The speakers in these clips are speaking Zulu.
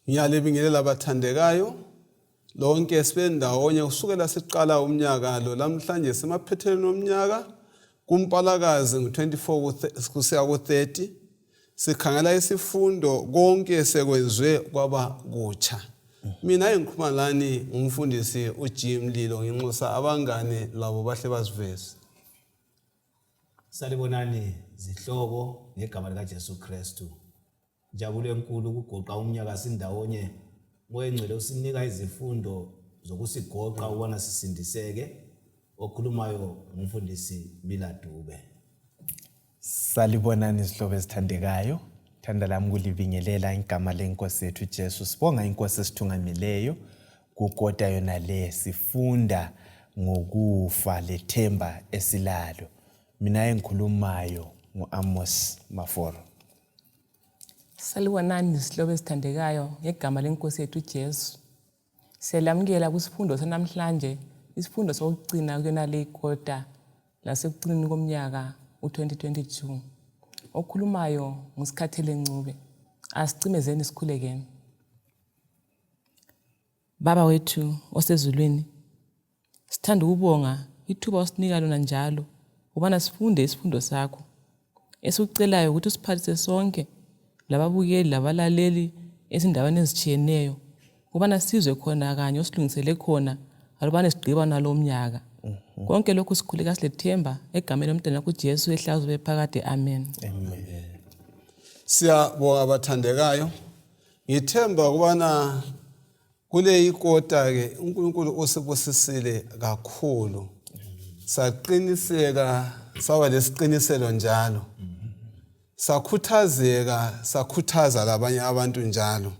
Ngiyalibingelela bathandekayo lonke sibe ndawonye kusukela siqala umnyaka lo lamhlanje semaphethelweni omnyaka kuMpalakazi ngu-24 kusiya ku-30 sikhangela isifundo konke sekwenziwe kwaba kutsha. Mina engikhuluma lani ngumfundisi uG Mlilo nginxusa abangane labo bahle baziveze. Salibonani zihlobo ngegama likaJesu Kristu. Njabulo enkulu ukugoqa umnyaka sindawonye. Moya Engcwele usinika izifundo zokusigoqa ukubana sisindiseke. Okhulumayo ngumfundisi Mila Dube. Salibonani izihlobo ezithandekayo. Thanda lami kulibingelela igama lenkosi yethu Jesu. Sibonga inkosi esithungamileyo kukota yona le sifunda ngokufa lethemba esilalo. Mina engikhulumayo nguAmos Maforo. Salibonani zihlobo ezithandekayo ngegama lenkosi yethu uJesu. Siyalamukela kusifundo sanamhlanje, isifundo sokucina kuyona le ikota lasekucineni komnyaka u-2022. Okhulumayo nguSikhathele Ncube. Asicimezeni sikhulekeni. Baba wethu osezulwini, Sithanda ukubonga ithuba osinika lona njalo ukubana sifunde isifundo sakho. Esikucelayo ukuthi usiphathise sonke lababukeli labalaleli ezindaweni ezitshiyeneyo ukubana sizwe khona kanye osilungisele khona alubana sigqiba nalo umnyaka. Mhm. Konke lokhu sikhuleka silethemba egameni lomntwana wakho uJesu ehlazo bephakade amen. Amen. Siyabonga bathandekayo. Ngithemba ukubana Kule ikota-ke uNkulunkulu usibusisile kakhulu saqiniseka saba lesiqiniselo njalo sakhuthazeka sakhuthaza labanye abantu njalo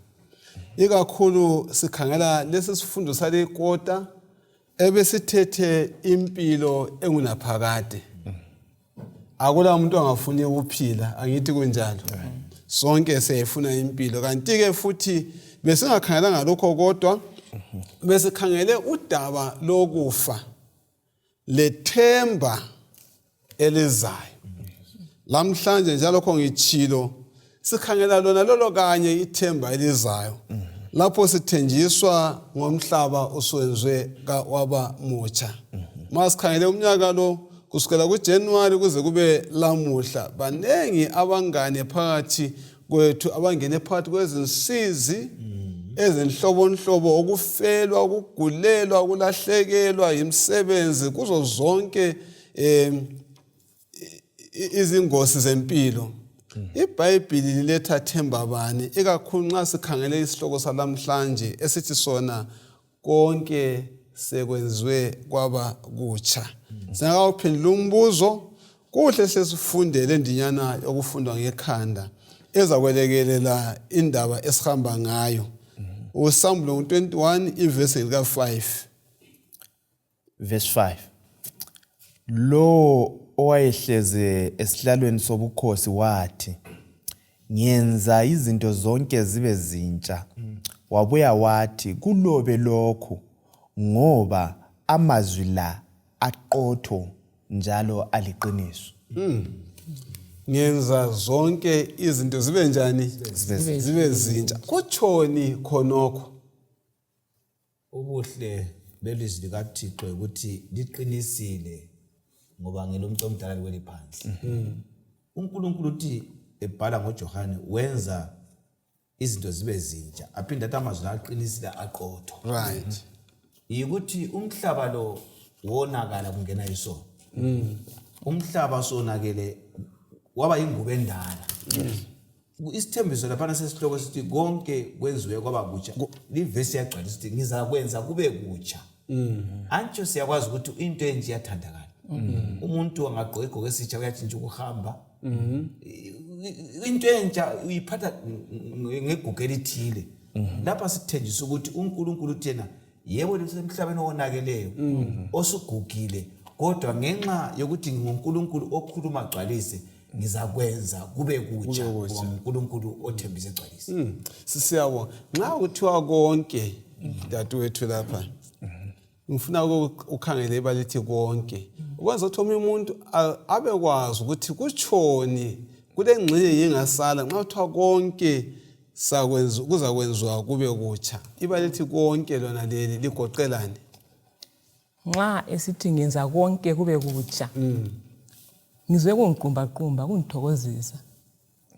ikakhulu sikhangela lesi sifundo sale ikota ebesithethe impilo engunaphakade akula umuntu angafuni ukuphila angithi kunjalo sonke siyayifuna impilo kanti-ke futhi besingakhangelanga lokho kodwa besikhangele udaba lokufa lethemba elizayo lamhlanje njalo kho ngitshilo sikhangela lona lolo kanye ithemba elizayo lapho sithenjiswa ngomhlaba uswenzwe waba mutsha ma sikhangele umnyaka lo kusukela kuJanuary kuze kube lamuhla baningi abangane phakathi kwethu abangene phakathi kwezinsizi ezinhlobonhlobo ukufelwa ukugulelwa ukulahlekelwa yimisebenzi kuzo zonke um izingosi zempilo iBhayibhili liletha themba bani ikakhulu nxa sikhangele isihloko salamhlanje esithi sona konke sekwenziwe kwaba kutsha singakawuphendula umbuzo kuhle sesifunde le ndinyana yokufundwa ngekhanda ezakwelekelela indaba esihamba ngayo usambulo 21 ivesi lika-5 Verse 5 Lowo owayehlezi esihlalweni sobukhosi wathi, Ngenza izinto zonke zibe zintsha. Wabuya wathi, Kulobe lokhu, ngoba amazwi la aqotho njalo aliqiniso. Ngenza zonke izinto zibe njani? Zibe zintsha. Kutshoni khonokho? Ubuhle belizwi likaThixo yikuthi liqinisile ngoba ngelomntu omdala liweli phansi. Mm. UNkulunkulu uthi ebhala ngoJohane wenza izinto zibe zintsha aphinde athi amazwi aqinisile aqotho. Right. Yikuthi umhlaba lo wonakala kungena isono. Mm. Umhlaba sonakele waba yingubo endala. Yes. Isithembiso laphana sesihloko sithi konke kwenziwe kwaba kutsha. Livesi iyagcwalisa ukuthi ngizakwenza kube kutsha. Mm. Antsho siyakwazi ukuthi into enje iyathandakala. Mm. Umuntu angagqoka igqoko esitsha uyatshintsha ukuhamba. Mm. Into entsha uyiphatha ngegugu elithile. Lapha sithenjiswa ukuthi uNkulunkulu uthena yebo lisemhlabeni owonakeleyo osugugile kodwa ngenxa yokuthi nginguNkulunkulu okhuluma agcwalise ngizakwenza kube kutsha ngoba nguNkulunkulu othembise egcwalise hmm. Sisiyabonga nxa kuthiwa konke dadewethu lapha ngifuna ukhangele ibala lithi konke ukwenza ukuthi omunye umuntu abekwazi ukuthi kutshoni kule ngxenye yingasala nxa kuthiwa konke sakwenza kuzakwenziwa kube kutsha. Ibala lithi konke lona leli ligoqelani? Nxa esithi ngenza konke kube kutsha, ngizwe kungiqumbaqumba, kungithokozisa.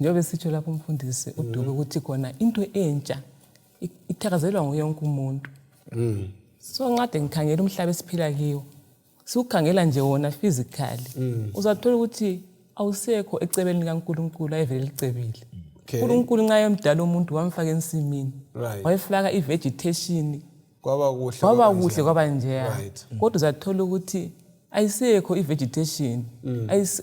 Njengoba esitsho lapho umfundisi uDube ukuthi khona into entsha ithakazelwa nguye wonke umuntu. So nxade ngikhangela umhlaba esiphila kiwo, siwukhangela nje wona physically, uzathola ukuthi awusekho ecebeni likaNkulunkulu ayevele licebile. uNkulunkulu nxa emdala umuntu wamfaka ensimini, wayefaka i-vegetation, kwaba kuhle, kwaba kuhle, kwaba njeya. Kodwa uzathola ukuthi ayisekho i-vegetation,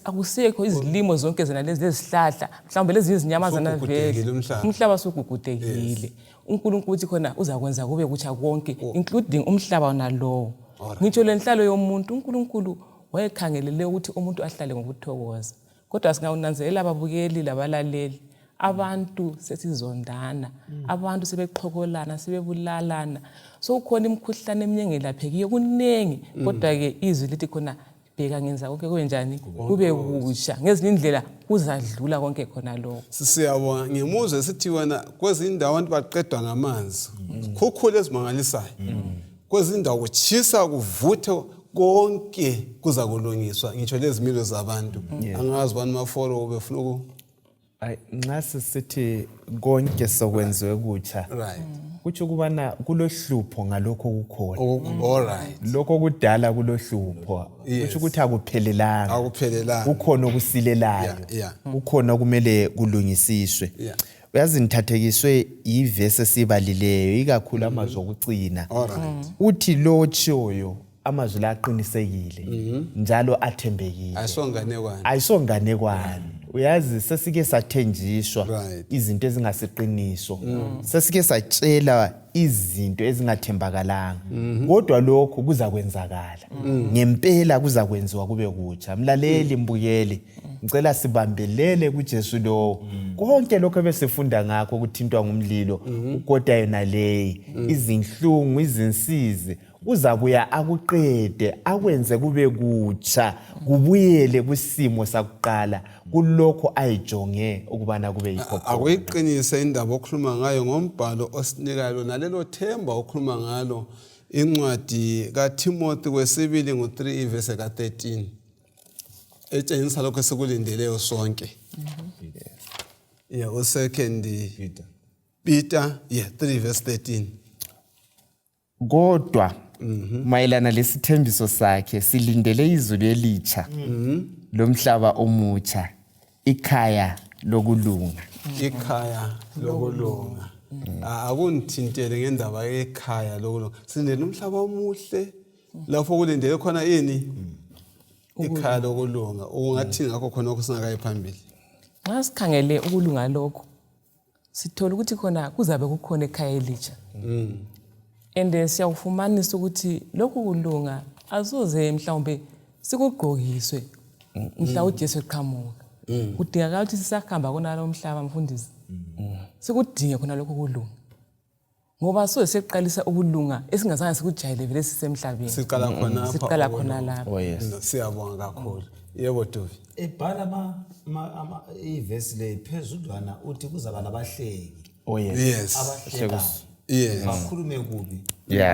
akusekho izilimo zonke zona lezi lezihlahla, mhlawumbe lezinye izinyamazana vele umhlaba sugugudekile. uNkulunkulu uthi khona uzakwenza kube kutsha konke, including umhlaba nalowo. Ngitsho lenhlalo yomuntu, uNkulunkulu wayekhangelele ukuthi umuntu ahlale ngokuthokoza. Kodwa singawunanzelela ababukeli labalaleli, abantu sesizondana, abantu sebexhokolana, sebebulalana. So kukhona imikhuhlane eminye engelaphekiyo, kuningi. Kodwa-ke izwi lithi khona bheka ngenza konke kube njani, kube kutsha. Ngezinye indlela kuzadlula konke khona lokho. Siyabonga. Ngimuzwe sithi wena kwezinye indawo abantu baqedwa ngamanzi, khukhula ezimangalisayo. Kwezinye indawo kutshisa kuvuthe, konke kuza kulungiswa, ngitsho lezimilo zabantu. Angazi bani maforo befuna uku Ayi, nxa sisithi konke sokwenziwe kutsha, kutsho ukubana kulohlupho ngalokho okukhona. All right. Lokho okudala kulohlupho. Kutsho ukuthi akuphelelanga. Akuphelelanga. Kukhona okusilelayo. Kukhona okumele kulungisiswe. Uyazi ngithathekiswe yivesi esibalileyo, ikakhulu amazwi okucina. All right. Uthi lo otshiwoyo amazwi la aqinisekile njalo athembekile. Ayisonganekwane. Ayisonganekwane. Uyazi sesike sathenjiswa izinto ezingasiqiniso. Sesike satshela izinto ezingathembakalanga. Kodwa lokhu kuzakwenzakala. Ngempela kuzakwenziwa kube kutsha. Mlaleli, mbukeli, ngicela sibambelele kuJesu lowo. Konke lokho ebesifunda ngakho kuthintwa ngumlilo, ukota yona leyi, izinhlungu, izinsizi, uzabuya akuqede, akwenze kube kutsha, kubuyele kusimo sakuqala, kulokho ayijonge ukubana kube yikho. Akuyiqinise indaba okhuluma ngayo ngombhalo osinikayo nalelo themba okhuluma ngalo, incwadi kaTimothy wesibili ngo-3 ivese ka-13 etshengisa lokho esikulindeleyo sonke. Yeah, u-second Peter, yeah, 3 verse 13. Kodwa mayelana lesithembiso sakhe silindele izulu elitsha lomhlaba omutsha, ikhaya lokulunga. Ikhaya lokulunga. Akungithintele ngendaba yekhaya lokulunga. Silindele umhlaba omuhle lapho kulindele khona ini? Ikhaya lokulunga. Ungathini ngakho khona singakayi phambili? Nxa sikhangele ukulunga lokho, sithola ukuthi khona kuzabe kukhona ekhaya elitsha. And siyawufumanisa ukuthi lokhu kulunga asoze mhlawumbe sikugqokiswe mhla uJesu eqhamuka. Kudingakala ukuthi sisahamba khona lo mhlaba, mfundisi, sikudinge khona lokhu kulunga, ngoba soze seqalisa ukulunga esingazange sikujayele vele sisemhlabeni. Siqala khonapha. Siqala khona lapha. Oh yes. Siyabonga kakhulu. Yebo Duvi. Ebhala ivesi le phezudlwana uthi kuzaba labahleki. Oh yes. Abahlekayo. Bakhulume kubi.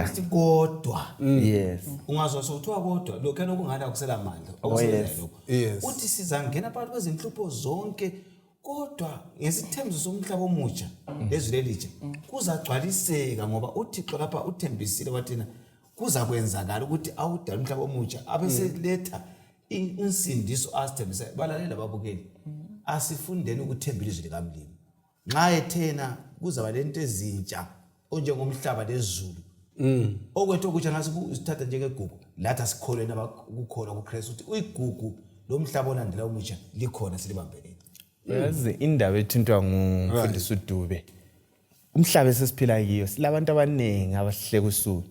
Sithi kodwa. Ungazwa sokuthiwa kodwa lokho okungala kusela mandla. Oh yes. Lokho. Uthi sizangena phakathi kwezinhlupho zonke, kodwa ngesithembiso somhlaba omutsha lezulu elitsha kuzagcwaliseka, ngoba uThixo lapha uthembisile wathina kuzakwenzakala ukuthi awudala umhlaba omutsha abeseletha insindiso asithembisayo. Balalela babukeli, asifundeni ukuthemba ilizwi likaMlimi. Nxa ethena kuzaba lento ezintsha onjengomhlaba lezulu, okwethu okutsha nxa sithatha njengegugu, lathi asikholweni abakukholwa kuKristu ukuthi uyigugu lomhlaba olandela omutsha likhona, silibambelele. Uyazi indaba ethintwa ngumfundisi uDube, umhlaba esesiphila kiyo silabantu abaningi abahleka usuku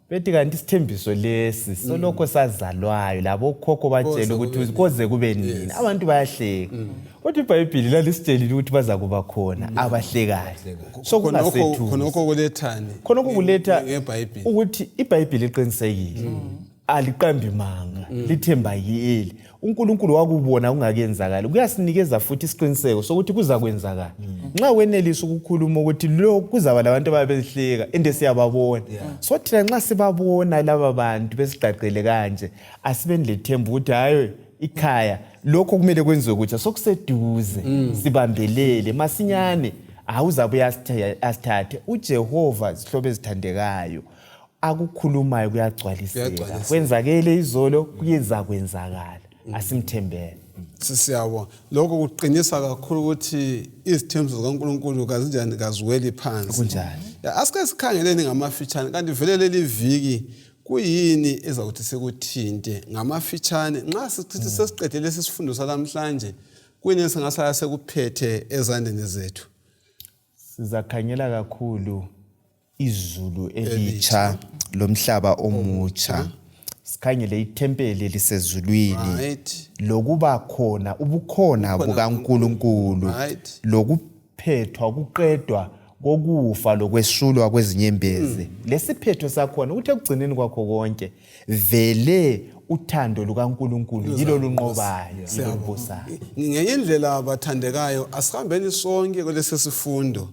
bethi kanti isithembiso lesi solokho sazalwayo labo khokho batshela ukuthi koze kube nini. Abantu bayahleka, kodwa iBhayibhili lalisitshelile ukuthi baza kuba khona abahlekayo. So kungasethusi. Khonokho kulethani? Khonokho kuletha ngeBhayibhili ukuthi iBhayibhili iqinisekile, aliqambi manga. Lithembakele. UNkulunkulu wakubona kungakenzakali, kuyasinikeza futhi isiqiniseko sokuthi kuzakwenzakala. Nxa wenelisa ukukhuluma ukuthi lo kuzaba labantu ababehleka ende siyababona, so thina nxa sibabona laba bantu besigqagqele kanje, asibeni lethemba ukuthi hayi, ikhaya lokho kumele kwenziwe kutsha sokuseduze. Sibambelele masinyane, awuzabuye asithathe uJehova. Zihlobo ezithandekayo, akukhulumayo kuyagcwaliseka. Kuyagcwaliseka. Kwenzakele izolo, kuyezakwenzakala. Asimthembele. Siyabonga. Lokho kuqinisa kakhulu ukuthi izithembiso zikaNkulunkulu kazinjani, kaziweli phansi. Kunjani? Ya, asike sikhangeleni ngamafitshane. Kanti vele leli viki kuyini ezakuthi sikuthinte ngamafitshane nxa sithi sesiqede lesi sifundo salamhlanje? Kuyini esingasala sekuphethe ezandleni zethu? Sizakhangela kakhulu izulu elitsha lomhlaba omutsha, sikhangele ithempeli elisezulwini, lokuba khona, ubukhona bukaNkulunkulu, lokuphethwa, ukuqedwa kokufa lokwesulwa kwezinyembezi, lesiphetho sakhona, ukuthi ekugcineni kwakho konke vele uthando lukaNkulunkulu yilo lunqobayo, yilo lubusayo. Ngenye indlela, bathandekayo, asihambeni sonke kulesi sifundo,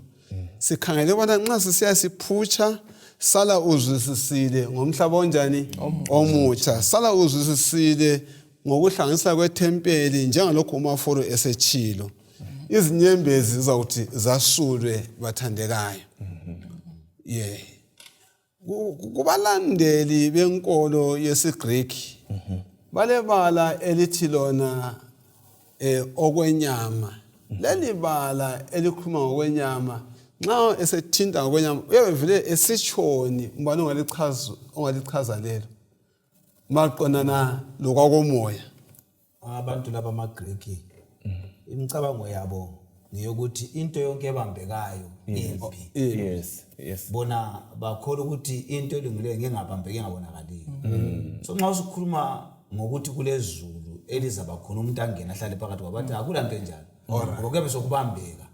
sikhangele bona nxa sisiya siphutsha, sala uzwisisile ngomhlaba onjani, omutsha, sala uzwisisile ngokuhlanganisa kwethempeli, njengalokhu uMaforo esetshilo, izinyembezi zizawuthi zasulwe, bathandekayo. Ye, kubalandeli benkolo yesiGriki balebala elithi lona okwenyama. Leli bala elikhuluma ngokwenyama, nxa esethinta ngokwenyama uyabe vele esitshoni? Ubani ongalichaza lelo maqondana lokwakomoya? Abantu laba amaGreki, imicabango yabo ngeyokuthi into yonke ebambekayo imbi. Bona bakholwa ukuthi into elungileyo ngengabambeki, engabonakaliyo. So nxa usukhuluma ngokuthi kulezulu elizaba khona, umuntu angene ahlale phakathi kwabo, bathi akula nto enjalo, ngoba kuyabe sokubambeka.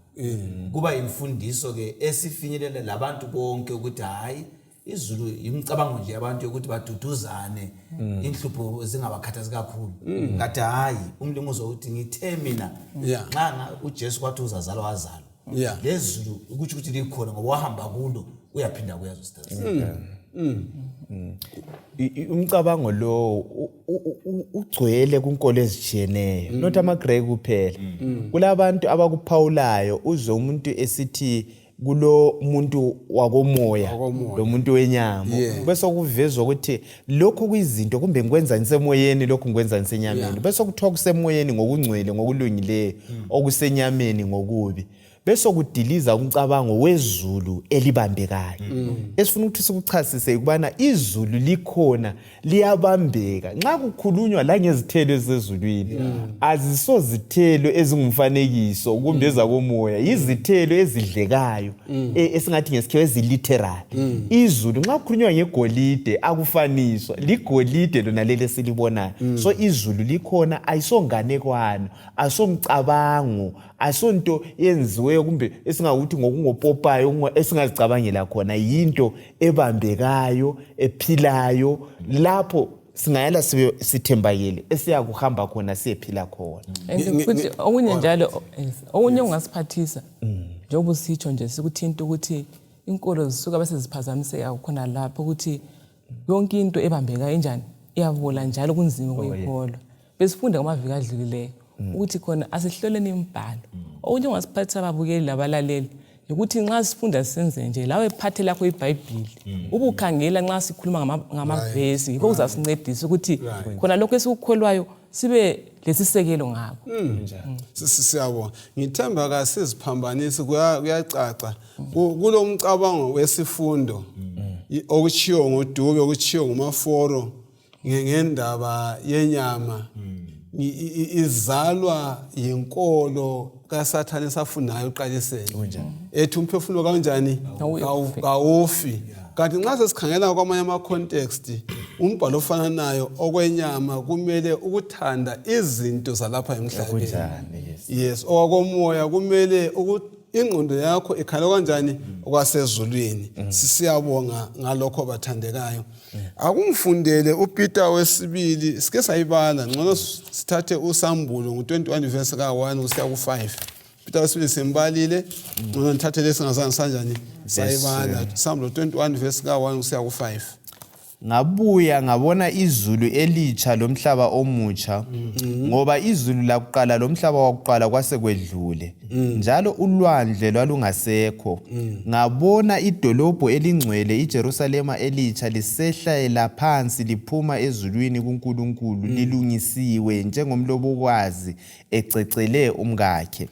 Kuba yimfundiso-ke esifinyelela labantu bonke ukuthi hhayi, izulu imicabango nje yabantu yokuthi baduduzane, inhlupho zingabakhathazi kakhulu. Kanti hhayi, umlimi uzokuthi ngithe mina nxa uJesu kwathi uzazalwa, wazalwa, lezulu kutsho ukuthi likhona, ngoba wahamba kulo, uyaphinda kuyazosithatha. Umcabango lo ugcwele kunkolo ezitshiyeneyo, not amaGreki kuphela. Kulabantu abakuphawulayo, uzwe umuntu esithi kulo muntu wakomoya Wakomoya. lo muntu wenyama, bese kuvezwa ukuthi lokhu kuyizinto kumbe ngikwenza nisemoyeni, lokhu ngikwenza nisenyameni. Bese kuthiwa kusemoyeni ngokungcwele, ngokulungileyo, okusenyameni ngokubi. Bese kudiliza umcabango wezulu elibambekayo. Esifuna ukuthi sikuchasise ukubana izulu likhona, liyabambeka. Nxa kukhulunywa la ngezithelo ezisezulwini, azisozithelo ezingumfanekiso kumbe ezakomoya, yizithelo ezidlekayo, esingathi ngesikhiwa eziliteral. Izulu, nxa kukhulunywa ngegolide, akufaniswa, ligolide lona leli esilibonayo. So izulu likhona, ayisonganekwane, ayisomcabango, asonto yenziweyo kumbe esingakuthi ngokungopopayo esingazicabangela khona. Yinto ebambekayo, ephilayo, lapho singayala sibe sithembakele esiyakuhamba khona, siyephila khona. And futhi okunye njalo, yes, okunye okungasiphathisa, njengoba usitsho nje, sikuthinta ukuthi inkolo zisuka bese ziphazamiseka khona lapho, ukuthi yonke into ebambekayo injani, iyabola, njalo kunzima ukuyikholwa. Besifunda ngamaviki adlulileyo ukuthi khona asihloleni imibhalo. Okunye ongasiphathisa ababukeli labalaleli yikuthi nxa sifunda senze nje, lawe phathe lakho iBhayibhili, ubukhangela nxa sikhuluma ngamavesi, yikho kuzasincedisa ukuthi khona lokho esikukholwayo sibe lesisekelo ngakho. Siyabonga. Ngithemba kasiziphambanisi, kuyacaca kulo mcabango wesifundo, okutshiwo nguDube, okutshiwo nguMaforo ngendaba yenyama izalwa yinkolo kaSathane esafundayo uqaliseni, ethi umphefumulo kanjani? Kawufi. Kanti nxa sesikhangela kwamanye ama-context, umbhalo ofananayo, okwenyama kumele ukuthanda izinto zalapha emhlabeni. Kunjani, yes. Yes, okwakomoya kumele Ingqondo yakho ikhala kanjani okwasezulwini. Sisiyabonga ngalokho bathandekayo. Akungifundele uPeter wesibili, sike sayibala, ngcono sithathe uSambulo ngo-21 verse ka-1 kusiya ku-5. Peter wesibili simbalile, ngcono ngithathe lesi ngazange sanjani sayibala. Sambulo 21 verse ka-1 kusiya ku-5. Ngabuya ngabona izulu elitsha lomhlaba omutsha, ngoba izulu lakuqala lomhlaba wakuqala kwase kwedlule, njalo ulwandle lwalungasekho. Ngabona idolobho elingcwele, iJerusalema elitsha, lisehlela phansi liphuma ezulwini kuNkulunkulu, lilungisiwe njengomlobokazi ececele umkakhe.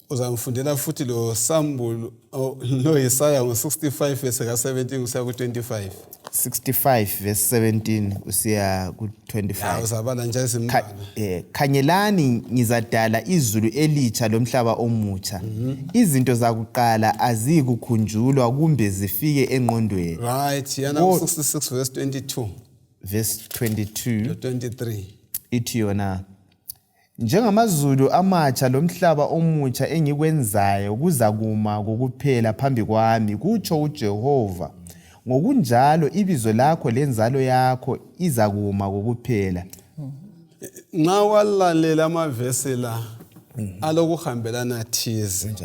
Uzangifundela futhi lo Sambulo, oh, lo Isaya ngo-65 verse ka-17 kusiya ku-25. 65 verse 17 usiya ku-25. Ya, uzabala nje izimbalwa. Khangelani ngizadala izulu elitsha lomhlaba omutsha. Izinto zakuqala aziyikukhunjulwa kumbe zifike engqondweni. Right, yana ku-66 verse 22. Verse 22. Lo 23. Ithi yona, njengamazulu amatsha lomhlaba omutsha engikwenzayo kuzakuma kokuphela phambi kwami, kutsho uJehova. Ngokunjalo ibizo lakho lenzalo yakho izakuma kokuphela. Nxa walalela amavesi la alokuhambelana thize,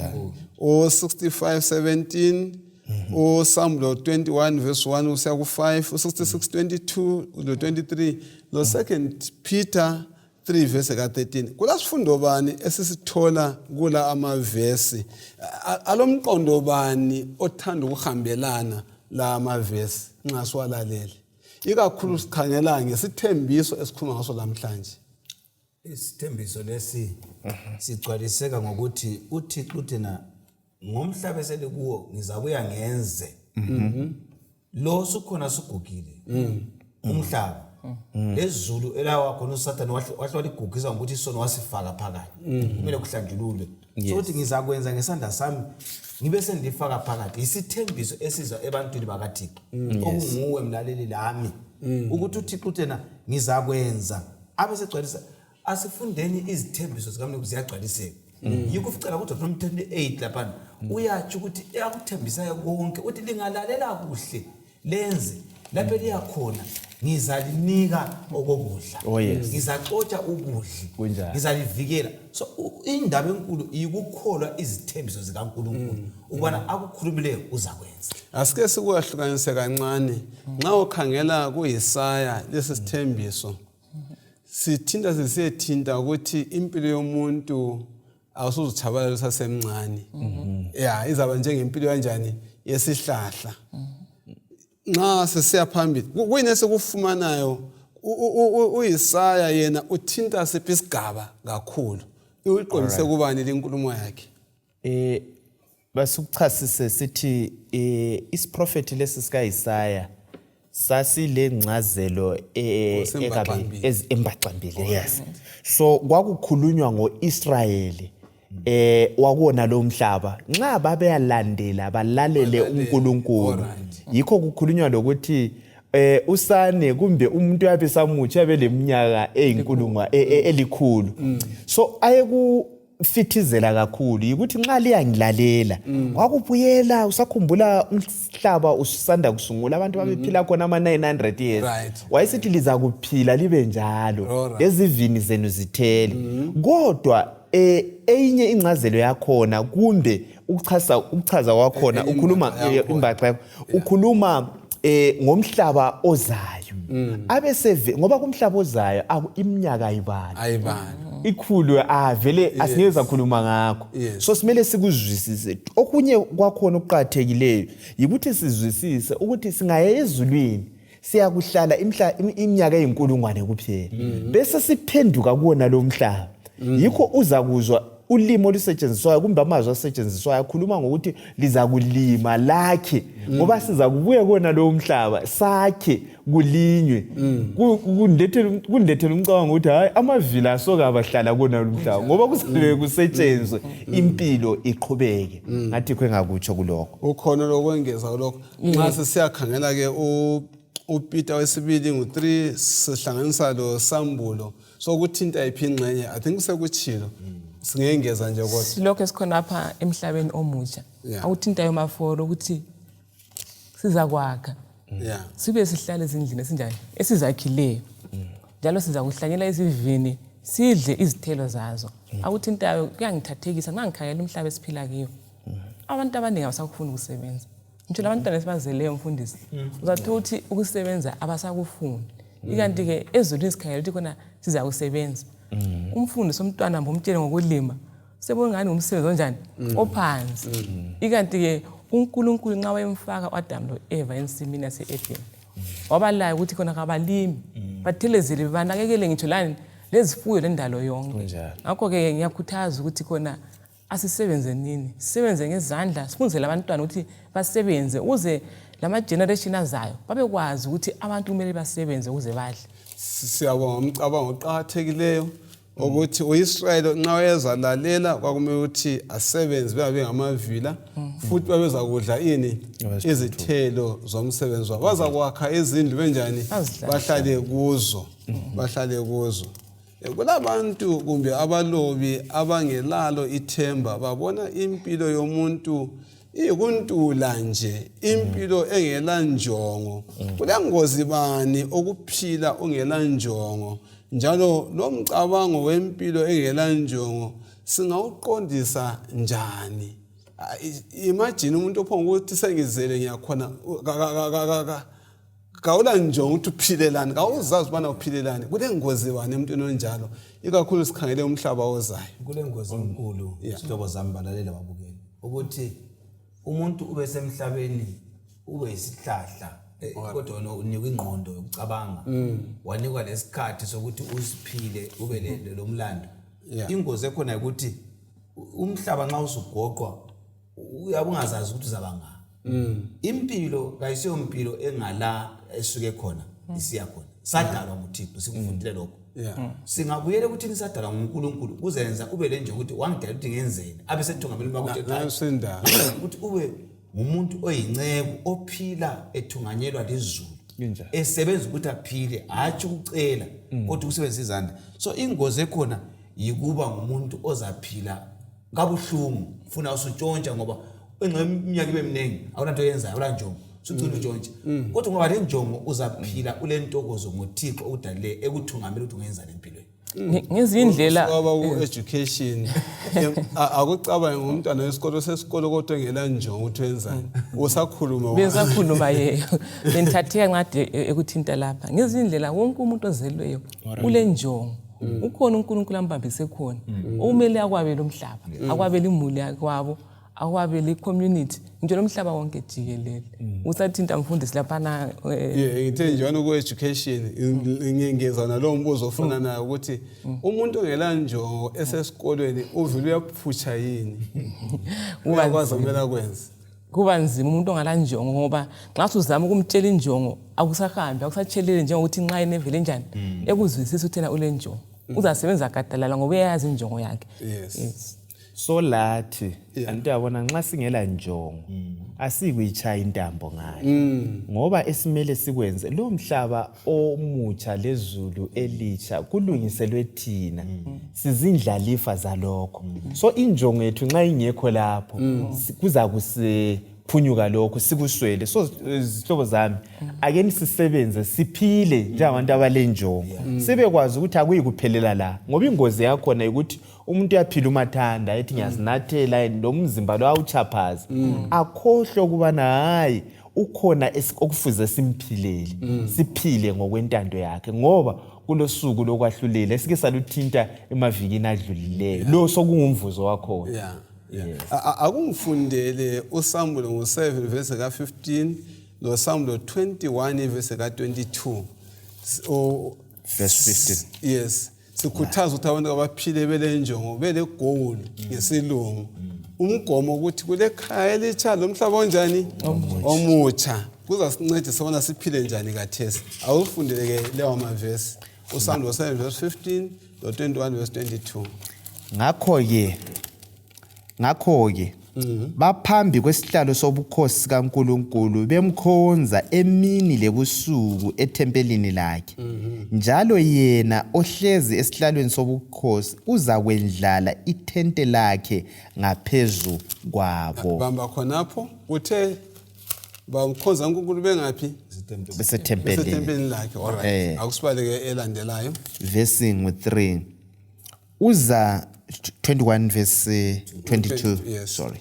o-65 17, uSambulo 21 verse 1 kusiya ku-5, u-66 22 lo-23, lo-2 Peter 3 verse ka-13. Kulasifundo bani esisithola kula amavesi? Alomqondo bani othanda ukuhambelana la amavesi nxa siwalalele? Ikakhulu sikhangela ngesithembiso esikhuluma ngaso lamhlanje. Isithembiso lesi sigcwaliseka ngokuthi uThixo uthi na ngomhlaba eselikuwo ngizabuya ngenze. Lo sukhona sugugile umhlaba lezulu elawa khona uSathane wahle waligugisa ngokuthi isono wasifaka phakathi, kumele kuhlanjululwe. So ukuthi ngizakwenza ngesandla sami ngibe sendifaka phakathi. Isithembiso esiza ebantwini bakaThixo okunguwe mlaleli lami, ukuthi uThixo uthena ngizakwenza abe segcwalisa. Asifundeni izithembiso zikaMlimu ziyagcwaliseka. Yikho uficela kuDeuteronomy 28 laphana uyatsho ukuthi eyakuthembisayo konke, uthi lingalalela kuhle lenze lapho eliyakhona ngizalinika okokudla. Oh, yes. Ngizaxotsha ukudli. Kunjalo. Ngizalivikela. So indaba enkulu yikukholwa izithembiso zikaNkulunkulu ukubana akukhulumileyo uzakwenza. Asike sikuhlukanise kancane. Nxa ukhangela kuIsaya lesi sithembiso sithinta sisiyethinta ukuthi impilo yomuntu awusuzutshabalala usasemncane. Ya, izaba njengempilo kanjani yesihlahla. Nxa sisiya phambili kuyini esikufumanayo? uIsaya yena uthinta siphi isigaba kakhulu? Uyiqondise kubani lenkulumo yakhe? Basukuchasise sithi isiprofethi lesi sikaIsaya sasilengcazelo embaxambili. Yes. So kwakukhulunywa ngoIsrayeli wakuwona lo mhlaba nxa babeyalandela balalele uNkulunkulu. Yikho kukhulunywa lokuthi usane kumbe umuntu uyabe samutsha uyabe leminyaka eyinkulungwa elikhulu. So ayekufithizela kakhulu yikuthi nxa liyangilalela wakubuyela usakhumbula umhlaba usanda kusungula abantu babephila khona ama 900 years. Wayesithi lizakuphila libe njalo lezivini zenu zithele. Kodwa eyinye ingcazelo yakhona kumbe ukuchaza kwakhona ukhuluma imbaxa yakho ukhuluma ngomhlaba ozayo. Abeseve ngoba kumhlaba ozayo iminyaka ayibali. Ikhulu avele asingeza khuluma ngakho. So simele sikuzwisise. Okunye kwakhona okuqakathekileyo yikuthi sizwisise ukuthi singaya ezulwini siyakuhlala iminyaka eyinkulungwane kuphela. Bese siphenduka kuwona lo mhlaba. Yikho uzakuzwa ulimi olusetshenziswayo kumbe amazwi asetshenziswayo akhuluma ngokuthi lizakulima lakhe ngoba sizakubuya kuwona lo mhlaba sakhe kulinywe. Kundethela umcabango ukuthi hayi amavila asoke abahlala kuwona lo mhlaba ngoba kuzabe kusetshenzwe impilo iqhubeke. Ngathi kho engakutsho kulokho. Ukhona lokwengeza kulokho. Nxa sisiyakhangela ke uPeter wesibili ngu-3 sihlanganisa lo Sambulo. So kuthinta iphi ingxenye? I think sekuchilo. Singengeza nje kodwa. Silokhu esikhonapha emhlabeni omutsha. Yeah. Awuthintayo maforo ukuthi sizakwakha. Yeah. Sibe sihlale ezindlini esinjani esizakhileyo. Njalo sizakuhlanyela izivini sidle izithelo zazo. Akuthintayo kuyangithathekisa nxa ngikhangela umhlaba esiphila kiwo. Abantu abaningi abasakufuni ukusebenza. Ngitsho labantwana esibazeleyo mfundisi. Uzathola ukuthi ukusebenza abasakufuni. Ikanti-ke ezulwini sikhangela ukuthi khona sizakusebenza. Umfundisi umntwana mbomtshele ngokulima sebongani ngumsebenzi onjani ophansi. Ikanti-ke uNkulunkulu nxa wayemfaka u-Adamu lo-Eva ensimini yase-Edeni wabalaya ukuthi khona kabalimi bathelezele banakekele ngitsho lani lezifuyo lendalo yonke. Kunjalo. Ngakho-ke ngiyakhuthaza ukuthi khona asisebenze nini, sisebenze ngezandla, sifunzele abantwana ukuthi basebenze ukuze lama-generation azayo babekwazi ukuthi abantu kumele basebenze ukuze badle. Siyabonga umcabango oqakathekileyo ukuthi uIsrayeli nxa wayezalalela kwakumele ukuthi asebenze bengabe ngamavila futhi babezakudla ini izithelo zomsebenzi wabo, bazakwakha izindlu benjani Bazihlale. bahlale kuzo, bahlale kuzo. Kulabantu kumbe abalobi abangelalo ithemba, babona impilo yomuntu iyikuntula nje, impilo engela njongo. Kulengozi bani ukuphila ungela njongo? Njalo lo mcabango wempilo engela njongo singawuqondisa njani? Imagine umuntu ophonga ukuthi sengizele ngiyakhona kawula njongo ukuthi uphilelani, kawuzazi ubana uphilelani. Kulengozi bani emntwini onjalo, ikakhulu sikhangele umhlaba ozayo? Kulengozi enkulu zihlobo zami, balalela babukeli, ukuthi umuntu ube semhlabeni ube yisihlahla, kodwa wena unikwa ingqondo yokucabanga, wanikwa lesikhathi sokuthi usiphile ube lo mlando. Ingozi ekhona ukuthi umhlaba nxa usugoqwa uyabe ungazazi ukuthi uzaba nga. Impilo kayisiyo mpilo engala esuke khona isiya khona. Sadalwa nguThixo, sikufundile lokho. Singabuyela ekuthini sadalwa nguNkulunkulu, kuzenza ube le njongo ukuthi wangidala ukuthi ngenzeni, abe sethungameli bakuthi Nansinda. ukuthi ube ngumuntu oyinceku ophila ethunganyelwa lizulu, Kunjalo. esebenza ukuthi aphile, hatshi ukucela kodwa ukusebenzisa izandla. So ingozi ekhona yikuba ngumuntu ozaphila kabuhlungu funa usutshontsha, ngoba engxe iminyaka ibe miningi awunanto oyenzayo, awula njongo, sucina utshontsha. Kodwa ngoba le njongo uzaphila ulentokozo ngoThixo okudalileyo ekuthungamela ukuthi ungenzani empilweni. Ngezinye indlela Waba ku-education, akucabange ngumntwana wesikolo sesikolo kodwa engela njongo ukuthi wenzani, usakhuluma Bengisakhuluma yeyo, bengithatheka nxade ekuthinta lapha. Ngezinye indlela wonke umuntu ozelweyo ule njongo, ukhona uNkulunkulu ambambise khona okumele akwabele umhlaba, akwabele imuli yakwabo, akwabele i-community, ngitsho lomhlaba wonke jikelele. Usathinta mfundisi laphana. Yeah, ngithe njalo ku-education ngingeza nalowo mbuzo ofana nayo ukuthi umuntu ongela njongo esesikolweni uvele uyaphutsha yini, uyakwazi okumele akwenze? Kuba nzima umuntu ongala njongo, ngoba nxa suzama ukumtshela injongo akusahambi, akusatsheleli, njengokuthi nxa yena evele njani ekuzwisisa ukuthi yena ule njongo, uzasebenza gadalala ngoba uyayazi injongo yakhe. Yes. So lathi anti uyabona nxa singela njongo asikuyitshaya intambo ngayo, ngoba esimele sikwenze lo mhlaba omutsha lezulu elitsha kulungiselwe thina, sizindlalifa zalokho. So injongo yethu nxa ingekho lapho kuzakusiphunyuka lokho sikuswele. So zihlobo zami, ake sisebenze siphile njengabantu abalenjongo, sibekwazi ukuthi akuyi kuphelela la, ngoba ingozi yakhona ukuthi umuntu uyaphila umathanda ethi ngiyazinathela lo mzimba lo awuchaphaza, akhohlwe ukubana hayi ukhona okufuze simphilele, siphile ngokwentando yakhe, ngoba kulosuku lokwahlulela esike saluthinta emavikini adlulileyo, lo sokungumvuzo wakhona. Yeah. Akungifundele uSamuel ngo-7 verse ka-15 loSamuel 21 verse ka-22. Verse 15. Yes. Sikhuthaza ukuthi abantu abaphile belenjongo, bele goal ngesilungu. Umgomo ukuthi kule khaya elitsha lomhlaba onjani omutsha. Kuzasincedisa bona siphile njani kathesi. Awufundele ke lewa mavesi. uSamuel 7 verse 15 lo 21 verse 22. Ngakho-ke baphambi kwesihlalo sobukhosi sikaNkulunkulu bemkhonza emini lebusuku ethempelini lakhe. Njalo yena ohlezi esihlalweni sobukhosi uzakwendlala ithente lakhe ngaphezu kwabo. Bamba khonapho kuthe bamkhonza uNkulunkulu bengaphi? Besethempelini. Besethempelini lakhe. All right. Akusibaleke elandelayo. Verse ngu-3 uza 21 verse 22. Yes. Sorry,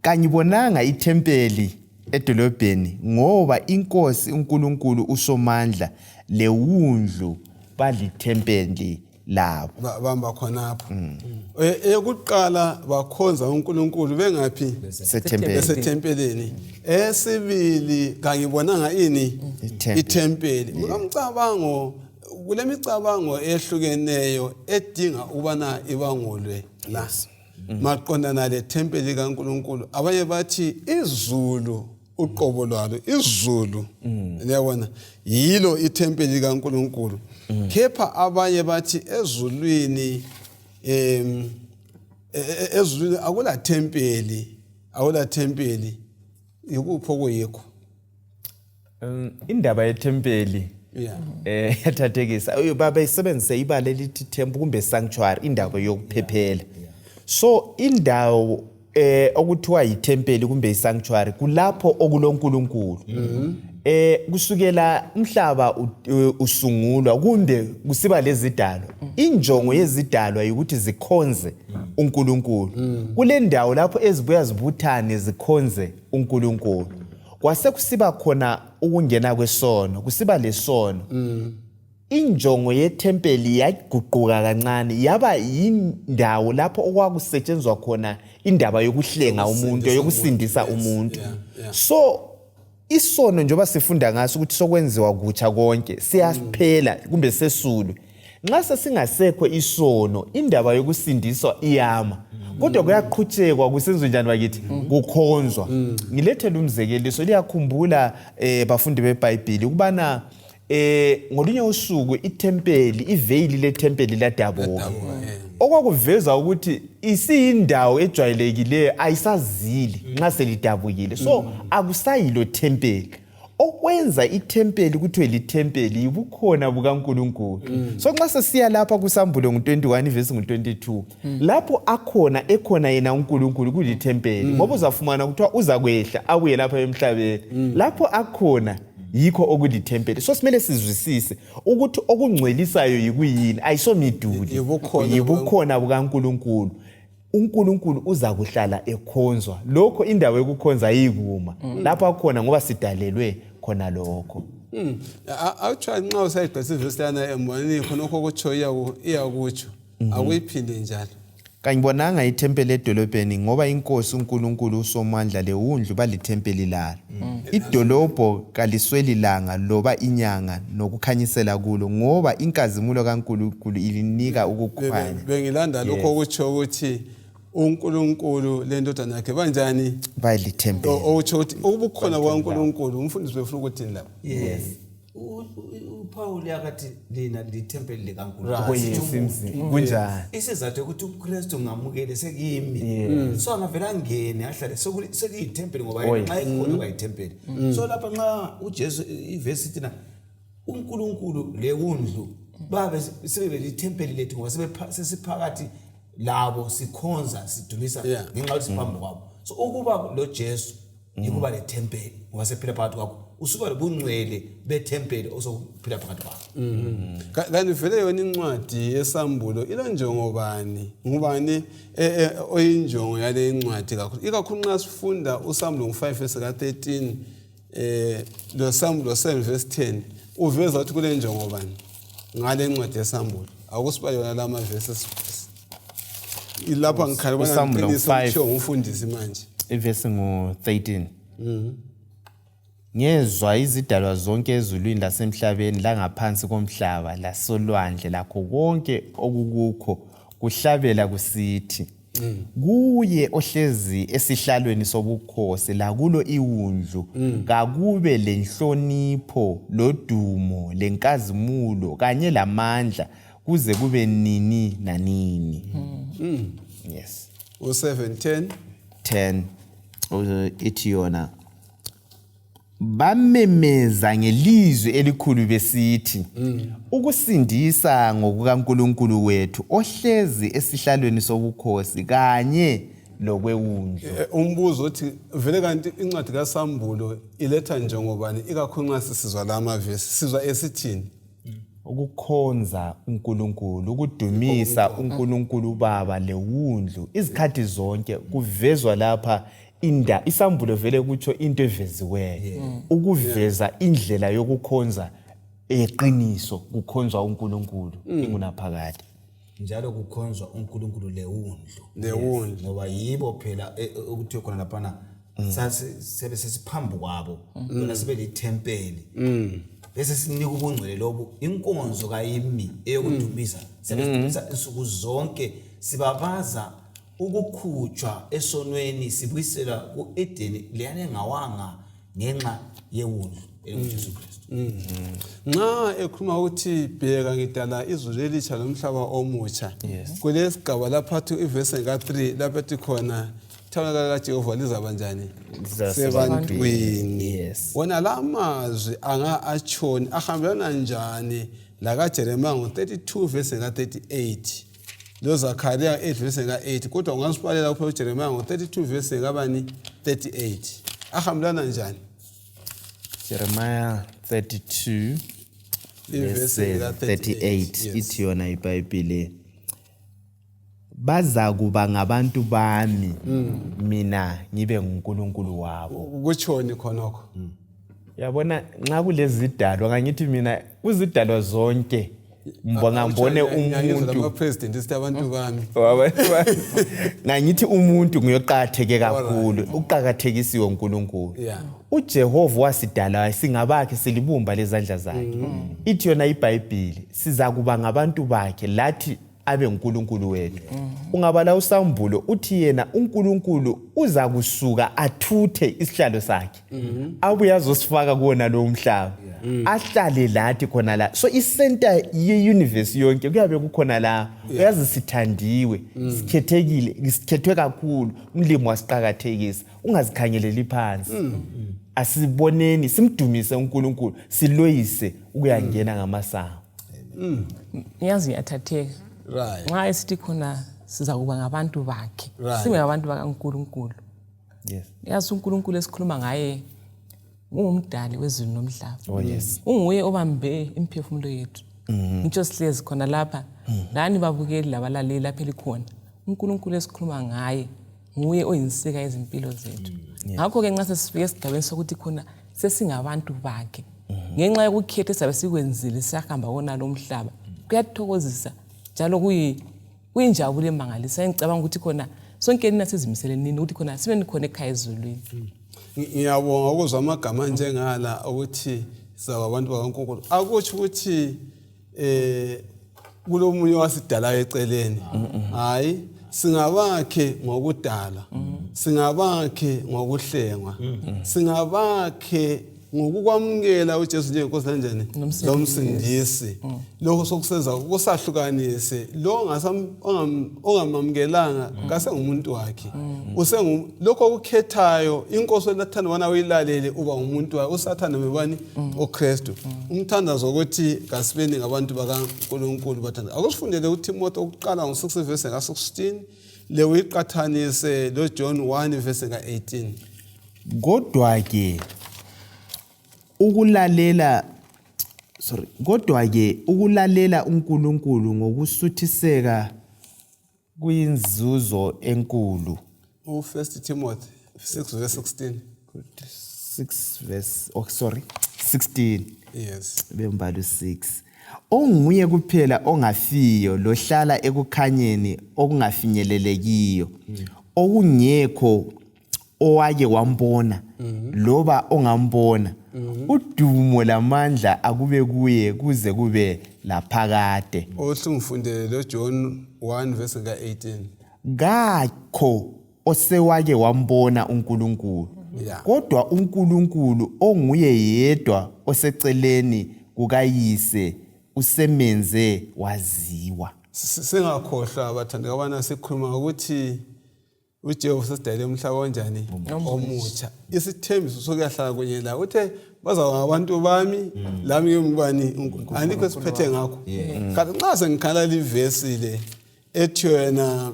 kangibonanga ithempeli edolobheni, ngoba inkosi uNkulunkulu uSomandla lewundlu balithempeli labo. Bamba khonapho. Eyokuqala bakhonza uNkulunkulu bengaphi? Sethempelini. Besethempelini. Esibili kangibonanga ini? Ithempeli. Ithempeli. Kulomcabango, kulemicabango ehlukeneyo edinga ukubana ibangulwe la maqondana lethempeli kaNkulunkulu. Abanye bathi izulu uqobo lwalo, izulu liyabona yilo ithempeli kaNkulunkulu, kepha abanye bathi ezulwini ezulwini akula thempeli, akula thempeli. Yikuphi okuyikho? Indaba yethempeli yathathekisa. Baba isebenzise ibala elithi temple kumbe sanctuary, indawo yokuphephela. So indawo okuthiwa yithempeli kumbe isanctuary kulapho okuloNkulunkulu. Kusukela umhlaba usungulwa kumbe kusiba lezidalwa, injongo yezidalwa ukuthi zikhonze uNkulunkulu. Kule ndawo lapho ezibuya zibuthane zikhonze uNkulunkulu. Kwase kusiba khona ukungena kwesono, kusiba lesono. Injongo yethempeli yaguquka kancane, yaba yindawo lapho okwakusetshenzwa khona indaba yokuhlenga umuntu, yokusindisa umuntu. So isono, njengoba sifunda ngaso ukuthi sokwenziwa kutsha konke, siyaphela kumbe sesulwe. Nxa sesingasekho isono, indaba yokusindiswa iyama, kodwa kuyaqhutshekwa kusenziwe njani bakithi? Kukhonzwa. Ngilethele umzekeliso. Liyakhumbula bafundi beBhayibhili ukubana ngolunye usuku ithempeli, iveyili lethempeli ladabuka, okwakuveza ukuthi isiyindawo ejwayelekileyo, ayisazili nxa selidabukile. So akusayilo thempeli. Okwenza ithempeli kuthiwe lithempeli yibukhona bukaNkulunkulu. So nxa sesiya lapha kuSambulo ngu-21 ivesi ngu-22, lapho akhona ekhona yena uNkulunkulu kulithempeli, ngoba uzafumana kuthiwa uzakwehla abuye lapha emhlabeni. Lapho akhona yikho okulithempeli. So simele sizwisise ukuthi okungcwelisayo yikuyini. Ayisomiduli. Yibukhona. Yibukhona bukaNkulunkulu. uNkulunkulu uza kuhlala ekhonzwa. Lokho indawo yokukhonza ayikuma lapho akhona, ngoba sidalelwe khona lokho. Actually nxa usayigqisa ivesi lana embonini khonokho okutsho iyakutsho, akuyiphinde njalo. Kangibonanga ithempeli edolobheni, ngoba inkosi uNkulunkulu uSomandla lewundlu balithempeli lalo. Idolobho kalisweli langa loba inyanga nokukhanyisela kulo, ngoba inkazimulo kaNkulunkulu ilinika ukukhanya. Bengilanda lokho okutsho ukuthi uNkulunkulu lendodana yakhe banjani? Bayilithempeli. Okutsho ukuthi ubukhona bukaNkulunkulu. Umfundisi befuna ukuthini lapho? Yes. UPaul akathi lina lithempeli likaNkulunkulu. Yes, kunjani? Isizathu ukuthi uKristu ngamukele sekimi, so angavele angene ahlale, sekuyithempeli, ngoba yena nxa ekhona kwayithempeli. So lapha nxa uJesu, ivesi ithi na uNkulunkulu lewundlu babe sebebe lithempeli lethu, ngoba sesiphakathi labo, sikhonza, sidumisa ngenxa yokuthi siphambi kwabo. So ukuba lo Jesu yikuba lethempeli, ngoba sephila phakathi kwakho, usuba lobungcwele bethempeli osokuphila phakathi kwakho. Kanti vele yona incwadi yeSambulo ilanjongo bani? Ngubani oyinjongo yale incwadi kakhulu, ikakhulu nxa sifunda uSambulo ngu-5 verse ka-13 lo Sambulo 7 verse 10, uveza ukuthi kule njongo bani ngale ncwadi yeSambulo? Akusibale yona la mavesi ilapha, ngikhala ubana uSambulo ngiqinise 5. okutshiwo ngumfundisi manje. Ivesi ngu-13. Ngezwa izidalwa zonke ezulwini lasemhlabeni langaphansi komhlaba lasolwandle lakho konke okukukho kuhlabela kusithi, kuye ohlezi esihlalweni sobukhosi lakulo iwundlu kakube lenhlonipho lodumo lenkazimulo kanye lamandla kuze kube nini nanini. Yes. U-7 10. 10 ithi yona. Bamemeza ngelizwi elikhulu besithi, Ukusindisa ngokukaNkulunkulu wethu ohlezi esihlalweni sobukhosi kanye lokwewundlu. Eh, umbuzo uthi vele kanti incwadi kaSambulo iletha njengobani ikakhulu nxa sisizwa la mavesi sizwa esithini? Ukukhonza uNkulunkulu, ukudumisa uNkulunkulu uBaba lewundlu izikhathi zonke kuvezwa lapha inda isambulo vele kutsho into eveziweyo ukuveza indlela yokukhonza eqiniso kukhonzwa uNkulunkulu ingunaphakade. Njalo kukhonzwa uNkulunkulu lewundlu. Lewundlu. Ngoba yibo phela okuthiwe khona laphana sebe sesiphambi kwabo bona sibe lithempeli bese sinika ubungcwele lobu inkonzo kayimi eyokudumisa siyabe sidumisa insuku zonke sibabaza ukukhutshwa esonweni sibuyiselwa ku-Edeni leyana engawanga ngenxa yewundlu elinguJesu Kristu. Nxa ekhuluma ukuthi bheka ngidala izulu elitsha lomhlaba omutsha kulesigaba lapho athi ivesi ka-3 lapho ethi khona ithabernakele kaJehova lizaba njani sebantwini. Wona la mazwi anga atshoni ahambelana njani lakaJeremiya ngo-32 vesi ka-38 loZakhariya 8 vesi ka-8 kodwa ungasibalela kuphela uJeremiya ngo-32 vesi kabani 38 ahambelana njani? Jeremiah 32 ivesi verse ka-38 38 ithi yona iBhayibheli bazakuba ngabantu bami mina ngibe nguNkulunkulu wabo. Kutshoni khonokho? Yabona nxa kulezidalwa ngangithi mina kuzidalwa zonke ngibone umuntu ama-president sithi abantu bami ngangithi umuntu nguyoqakatheke kakhulu uqakathekisiwe uNkulunkulu. uJehova wasidala singabakhe silibumba lezandla zakhe. Ithi yona iBhayibheli sizakuba ngabantu bakhe lathi abe nguNkulunkulu wethu. Ungabala usambulo uthi yena uNkulunkulu uzakusuka athuthe isihlalo sakhe abuye azosifaka kuwona lo mhlaba ahlale lathi khona la. So isenta ye-universe yonke kuyabe kukhona la. Uyazi sithandiwe, sikhethekile, sikhethwe kakhulu, umlimi wasiqakathekisa. Ungazikhangeleli phansi. Asiboneni simdumise uNkulunkulu siloyise ukuyangena ngamasango. Ngiyazi ngiyathatheka. Nxa esithi khona sizakuba ngabantu bakhe, sibe ngabantu bakaNkulunkulu. Yazi uNkulunkulu esikhuluma ngaye ungumdali wezulu nomhlaba. Unguye obambe imphefumulo yethu. Ngitsho sihlezi khona lapha lani babukeli labalaleli lapha elikhona. uNkulunkulu esikhuluma ngaye nguye oyinsika yezimpilo zethu. Ngakho-ke nxa sesifike esigabeni sokuthi khona sesingabantu bakhe ngenxa yokukhetha esiyabe sikwenzile siyahamba kona lo mhlaba kuyathokozisa njalo kuyinjabulo emangalisa. Engicabanga ukuthi khona sonke nina sizimisele nini ukuthi khona sibe nikhona ekhaya ezulwini. Ngiyabonga ukuzwa amagama anjengala ukuthi sizaba abantu bakaNkulunkulu. Akutsho ukuthi kulomunye wasidalayo eceleni. Hayi, singabakhe ngokudala, singabakhe ngokuhlengwa, singabakhe ngokukwamukela uJesu njengenkosi kanjani lomsindisi. Lokho sokusenza kusahlukanise lo ongamamkelanga kasengumuntu wakhe. Lokho okukhethayo inkosi elathanda ubana uyilalele uba ngumuntu wayo. USathane mebani uKristu. Umthandazo ukuthi kasibeni ngabantu bakaNkulunkulu bathanda. Akusifundele uTimothy okuqala ngo-6 verse ka-16 le uyiqathanise lo John 1 verse ka-18. Kodwa ke ukulalela kodwa ke ukulalela uNkulunkulu ngokusuthiseka kuyinzuzo enkulu. U1 Timothy 6 verse 16. 6 verse 16. Yes. Bembalo 6. Onguye kuphela ongafiyo lohlala ekukhanyeni okungafinyelelekiyo. Okungekho owake wambona loba ongambona. Udumo lamandla akube kuye kuze kube laphakade. Othi ngifundele lo John 1 verse ka-18. Kakho osewake wambona uNkulunkulu. Kodwa uNkulunkulu onguye yedwa oseceleni kukayise usemenze waziwa. Singakhohlwa bathandeka abana sikhuluma ukuthi uJehova sesidalele umhlaba onjani omutsha isithembiso sokuyahlala kunye la uthe bazaba ngabantu bami lami ke ngubani anikho esiphethe ngakho kanti nxa sengikhala livesi le ethi yena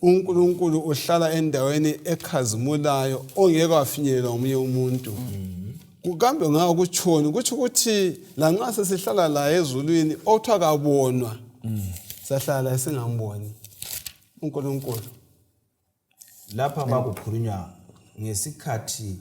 uNkulunkulu uhlala endaweni ekhazimulayo ongeke wafinyelelwa ngomunye umuntu kambe ngako kutshoni kutsho ukuthi lanxa sesihlala la ezulwini okuthiwa kabonwa sahlala singamboni uNkulunkulu Lapha kwakukhulunywa ngesikhathi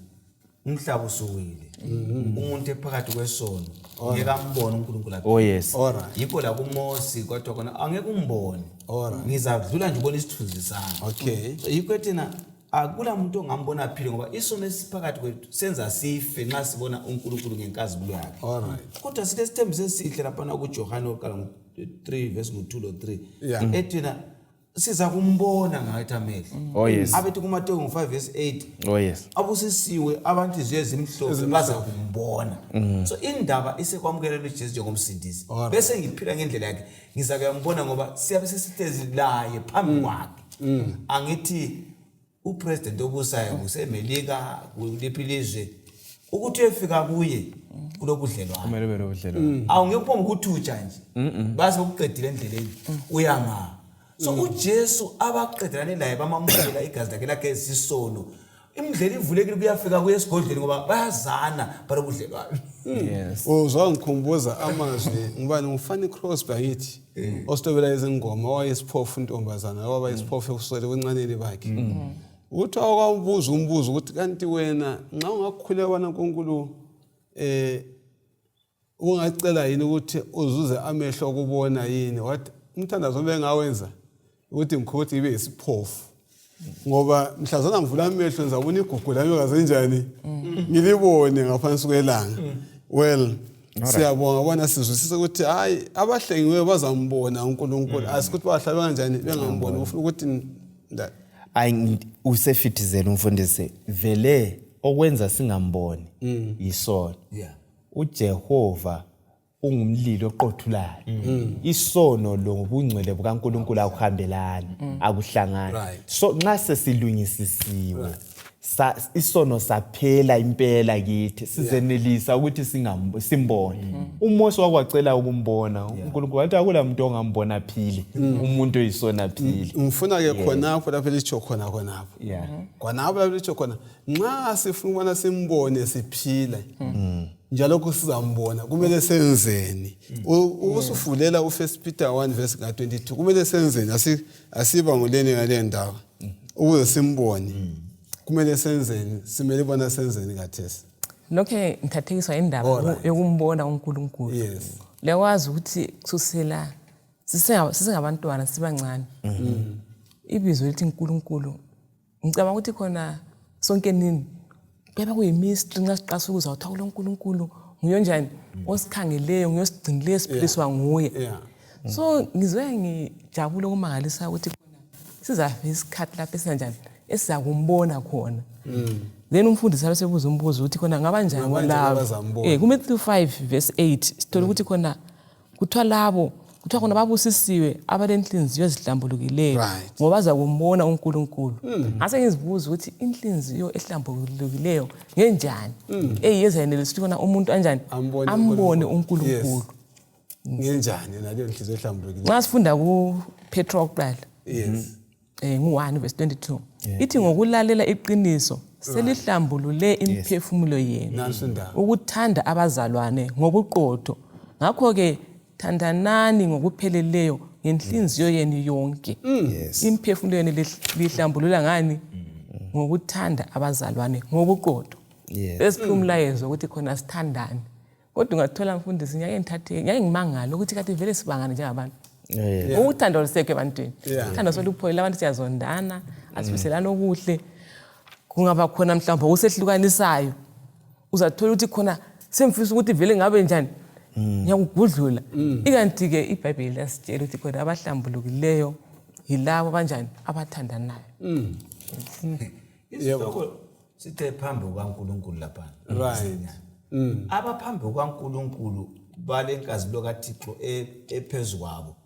umhlaba usuwile umuntu ephakathi kwesono ngeke ambone uNkulunkulu Oh yes. Alright. Yikho la kuMosi kwathiwa khona angeke umbone Alright. ngizadlula nje ubone isithunzi sami. Okay. So yikho thina akula muntu ongambona aphile ngoba isono esiphakathi kwethu senza sife nxa sibona uNkulunkulu ngenkazimulo yakhe. Alright. Kodwa silesithembiso esihle laphana kuJohane wokuqala ngo-3 verse ngo-2 lo-3 Yeah. ethina siza kumbona ngathi amehlo. Oh yes. Abethi kuMateyu ngo-5 verse 8 Oh yes. Abusisiwe abanhliziyo ezimhlophe baza kumbona. So indaba isekwamukeleni uJesu njengomsindisi. Alright. Bese ngiphila ngendlela yakhe ngiza kuyambona ngoba siyabe sesihlezi laye phambi kwakhe. Angithi upresident obusayo kuseMelika kuliphi ilizwe ukuthi uyefika kuye kulobudlelwano. Kumele ube lobudlelwano. Awungeke uphonge ukuthutsha nje base ukuqedile endleleni uyanga. So uJesu abaqedelane laye bamamukela igazi lakhe lagezisa isono imndlela ivulekile kuyafika kuye esigodlweni ngoba bayazana balobudlelwano. Yes. Uzwa ngikhumbuza amazwi ngubani nguFanny Crosby angithi ositobela izingoma owayesiphofu intombazana waba isiphofu ekusukela ebuncaneni bakhe uthi awukabuza umbuzo ukuthi kanti wena nxa ungakhuleka bana uNkulunkulu ungacela yini ukuthi uzuze amehlo okubona yini wathi umthandazo bengawenza ukuthi ngikho ukuthi ngibe isiphofu ngoba mhlazana ngivula amehlo ngizabona igugu lami kazenjani ngilibone ngaphansi kwelanga. Well, siyabonga bona sizwisise ukuthi hayi abahlengiweyo bazambona uNkulunkulu asikuthi bahlala kanjani bengamboni ufuna ukuthi Ayi usefithizela umfundisi vele okwenza singamboni yisono. Yeah. uJehova ungumlilo oqothulayo. Isono lo ngobungcwele bukaNkulunkulu akuhambelani, akuhlangani. Right. So nxa sesilungisisiwe isono saphela impela kithi sizenelisa ukuthi simbone. uMose wakwacela ukumbona uNkulunkulu wathi akula muntu ongambona aphile, umuntu oyisona aphile. Ngifuna ke khonapho lapho elitsho khona khonapho. Yeah. Khonapho lapho elitsho khona nxa sifuna ukubana simbone siphile njalo kusizambona kumele senzeni. Usufulela uFirst Peter 1 verse ka-22 kumele senzeni asibanguleni ngale ndawo ukuze simbone kumele senzeni simele bona senzeni kathesi. Lokhe ngithathekiswa indaba yokumbona uNkulunkulu. Yes. Liyakwazi ukuthi kususela sisengabantwana sibancane. Ibizo elithi uNkulunkulu ngicabanga ukuthi khona sonke nini kuyabe kuyimystery nxa siqasa ukuzwa kuthiwa kulo Nkulunkulu nguye onjani osikhangeleyo nguye osigcinileyo siphiliswa nguye. So ngizwe ngijabule okumangalisa ukuthi khona sizafika isikhathi lapho esinganjani esizakumbona khona. Then umfundisi abe sebuza umbuzo ukuthi khona ngabanjani Ngabanjani labo. abazambona? KuMatthew 5 verse 8 sithola ukuthi khona kuthiwa labo kuthiwa khona babusisiwe abalenhliziyo ezihlambulukileyo Right. ngoba bazakumbona uNkulunkulu. Ngase ngizibuza ukuthi inhliziyo ehlambulukileyo ngenjani eyiyezayenelisa ukuthi khona umuntu anjani Ambone ambone uNkulunkulu. uNkulunkulu. Ngenjani naleyo nhliziyo ehlambulukileyo? Nxa sifunda kuPetro wokuqala Yes. ngu-1 verse 22 ithi ngokulalela iqiniso selihlambulule imiphefumulo yenu Nansi indaba. ukuthanda abazalwane ngobuqotho ngakho-ke thandanani ngokupheleleyo ngenhliziyo yenu yonke. Yes. Imiphefumulo yenu lihlambulula ngani? Ngokuthanda abazalwane ngobuqotho. Yes. Besiphiwa umlayezo ukuthi khona sithandane. Kodwa ungathola mfundisi ngiyake ngithathe ngiyake ngimangale ukuthi kade vele sibangane njengabantu. Yeah. Uthando lusekho ebantwini. Yeah. Uthando solupholile abantu siyazondana, asifiselani okuhle. Kungaba khona mhlawumbe okusehlukanisayo. Uzathola ukuthi khona semfisa ukuthi vele ngabe njani. Ngiyakugudlula. Ikanti ke iBhayibheli liyasitshela ukuthi khona abahlambulukileyo yilabo abanjani abathandanayo. Isihloko sithe phambi kukaNkulunkulu lapha. Right. Abaphambi kukaNkulunkulu balenkazimulo kaThixo ephezu kwabo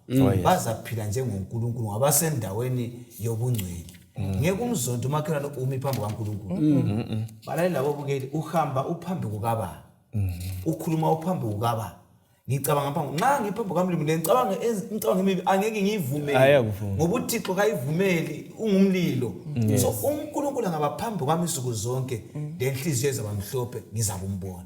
bazaphila njengoNkulunkulu ngoba basendaweni yobungcwele. Ngeke umzonde umakhelwane umi phambi kukaNkulunkulu. Balaleli labo bukeli, uhamba uphambi kukababa, ukhuluma uphambi kukababa. Ngicabanga phambi, nxa ngiphambi kukamlimi le ngicabanga imicabango emibi angeke ngiyivumele, Ayakuvuma. ngoba uThixo kayivumeli, ungumlilo. So uNkulunkulu angaba phambi kwami isuku zonke, lenhliziyo ezaba mhlophe, ngizakumbona.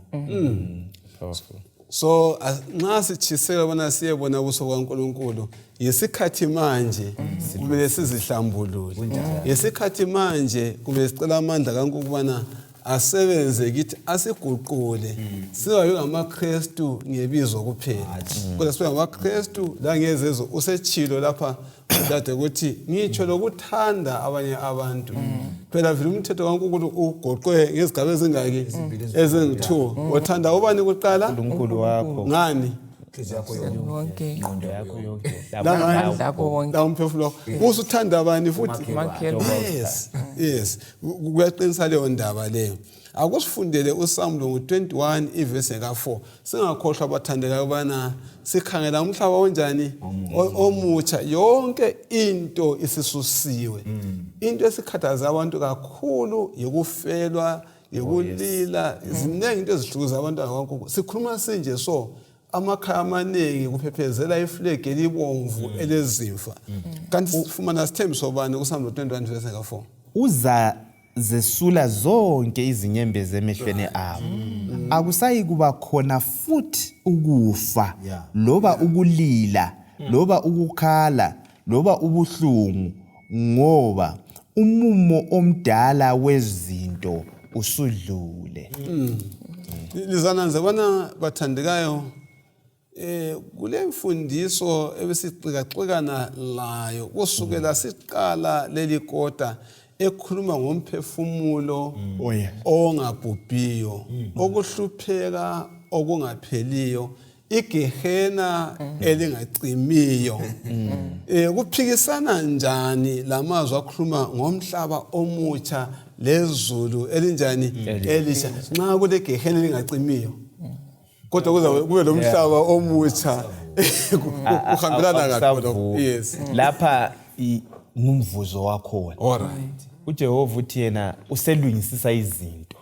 Powerful. So nxa sitshiseka bona siyebona ubuso bukaNkulunkulu, yisikhathi manje kumele sizihlambulule, yisikhathi manje kumele sicela amandla kaNkulunkulu ukubana asebenze kithi, asiguqule, singabi ngamaKristu ngebizo kuphela, kodwa sibe ngamaKristu langezezo. Usetshilo lapha dade ukuthi ngitsho lokuthanda abanye abantu. Phela vele umthetho kaNkulunkulu ugoqwe ngezigaba ezingaki? Ezingu-two. Uthanda ubani kuqala? uNkulunkulu wakho. Ngani? Inhliziyo yakho yonke, Yonke. ingqondo yakho yonke. Langani? Lakho wonke. La umphefumulo wakho. Usuthanda bani futhi? Umakhelwane. Yes, kuyaqinisa leyo ndaba leyo. Akusifundele uSamuel ngo-21 ivesi ka-4. Singakhohlwa abathandekayo ubana sikhangela umhlaba onjani? Omutsha. Yonke into isisusiwe. Into esikhathaza abantu kakhulu yikufelwa, yikulila. Ziningi into ezihlukuza abantwana kaNkulunkulu. Sikhuluma sinje, so amakhaya amaningi kuphephezela iflegi elibomvu elezimfa. Kanti sifumana sithembiso bani kuSamuel 21 verse ka-4? Uza zesula zonke izinyembezi emehlweni abo, akusayi kuba khona futhi ukufa, loba ukulila, loba ukukhala, loba ubuhlungu, ngoba umumo omdala wezinto usudlule. Lizananze bona bathandekayo, kule mfundiso ebesixikaxikana layo kusukela siqala leli kota, ekhuluma ngomphefumulo Oh, yeah. ongabhubhiyo, okuhlupheka okungapheliyo, igehena elingacimiyo, kuphikisana njani lamazwi akhuluma ngomhlaba omutsha lezulu elinjani? Elisha. Nxa kule gehena elingacimiyo kodwa kuzabe kube lo mhlaba omutsha, kuhambelana kahle lokho? Yes. Lapha ngumvuzo wakhona. All right. UJehova uthi yena uselungisisa izinto,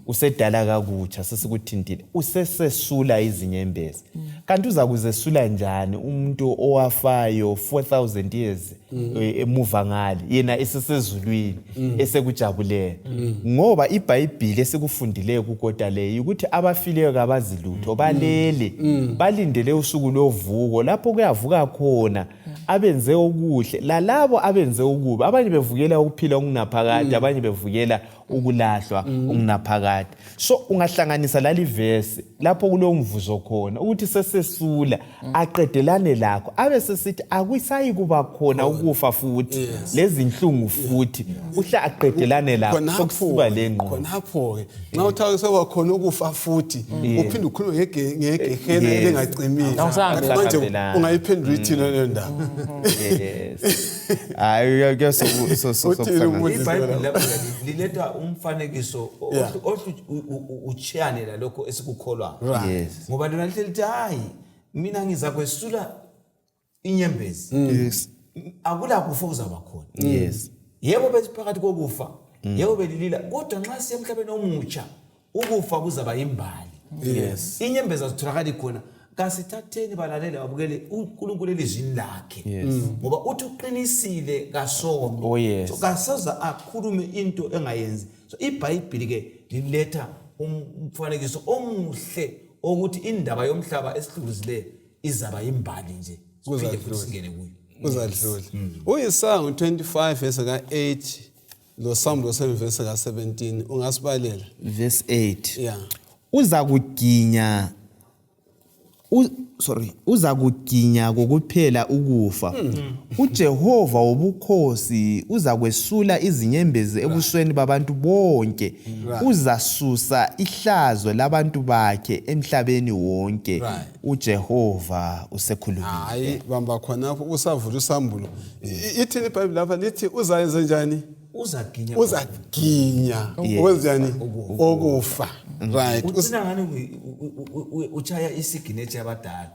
usedala kakutsha, sesikuthintile, usesesula izinyembezi. Kanti uza kuzesula njani umuntu owafayo 4000 years emuva ngale, yena esesezulwini esekujabulela? Ngoba iBhayibhili esikufundileyo kukota leyo ukuthi abafileyo kabazi lutho, balele, balindele usuku lovuko lapho kuyavuka khona abenze okuhle lalabo abenze okubi, abanye bevukela ukuphila okungaphakade, abanye bevukela ukulahlwa okungaphakade. So ungahlanganisa lali verse lapho kulowo mvuzo khona ukuthi sesesula, aqedelane lakho, abe sesithi akusayi kuba khona ukufa futhi lezinhlungu futhi, uhle aqedelane lakho, sokusiba le ngqondo. Khonapho-ke nxa uthiwa sekuba khona ukufa futhi, uphinde ukhulume ngegehena elingacimiyo. Awusahambi. Kanti manje Awusahambelani. ungayiphendula ithini leyo ndaba? Yes, hayi, Uthini umuntu? IBhayibheli lapho liletha umfanekiso ohle utshiyane lalokho esikukholwayo, ngoba lona lihle lithi, hayi, mina ngizakwesula inyembezi, akula kufa okuzaba khona. Yebo, besiphakathi kokufa, yebo, belilila, kodwa nxa siya emhlabeni omutsha ukufa kuzaba yimbali. Inyembezi azitholakali khona. Kasithatheni balalele babukele uNkulunkulu elizwini lakhe, ngoba uthi uqinisile, kasomi. Oh, yes. So kasoze akhulume into engayenzi. So iBhayibhili ke liletha umfanekiso omuhle okuthi indaba yomhlaba esihlukuzileyo izaba yimbali nje, siphinde futhi singene kuyo. Uzadlula. UIsaya ngo-25 verse ka-8 lo Sambulo 7 verse ka-17, ungasibalela? Verse 8. Yeah. Uzakuginya sorry, uzakuginya kokuphela ukufa. UJehova wobukhosi uzakwesula izinyembezi ebusweni babantu bonke, uzasusa ihlazo labantu bakhe emhlabeni wonke. UJehova usekhulumile. Hayi, bamba khonapho usavula uSambulo. Ithini iBhayibheli lapha? Lithi uzayenze njani? Uzaginya. Uzaginya okwenjani? Okufa, right. Ucina ngani uchaya isignature yabadala.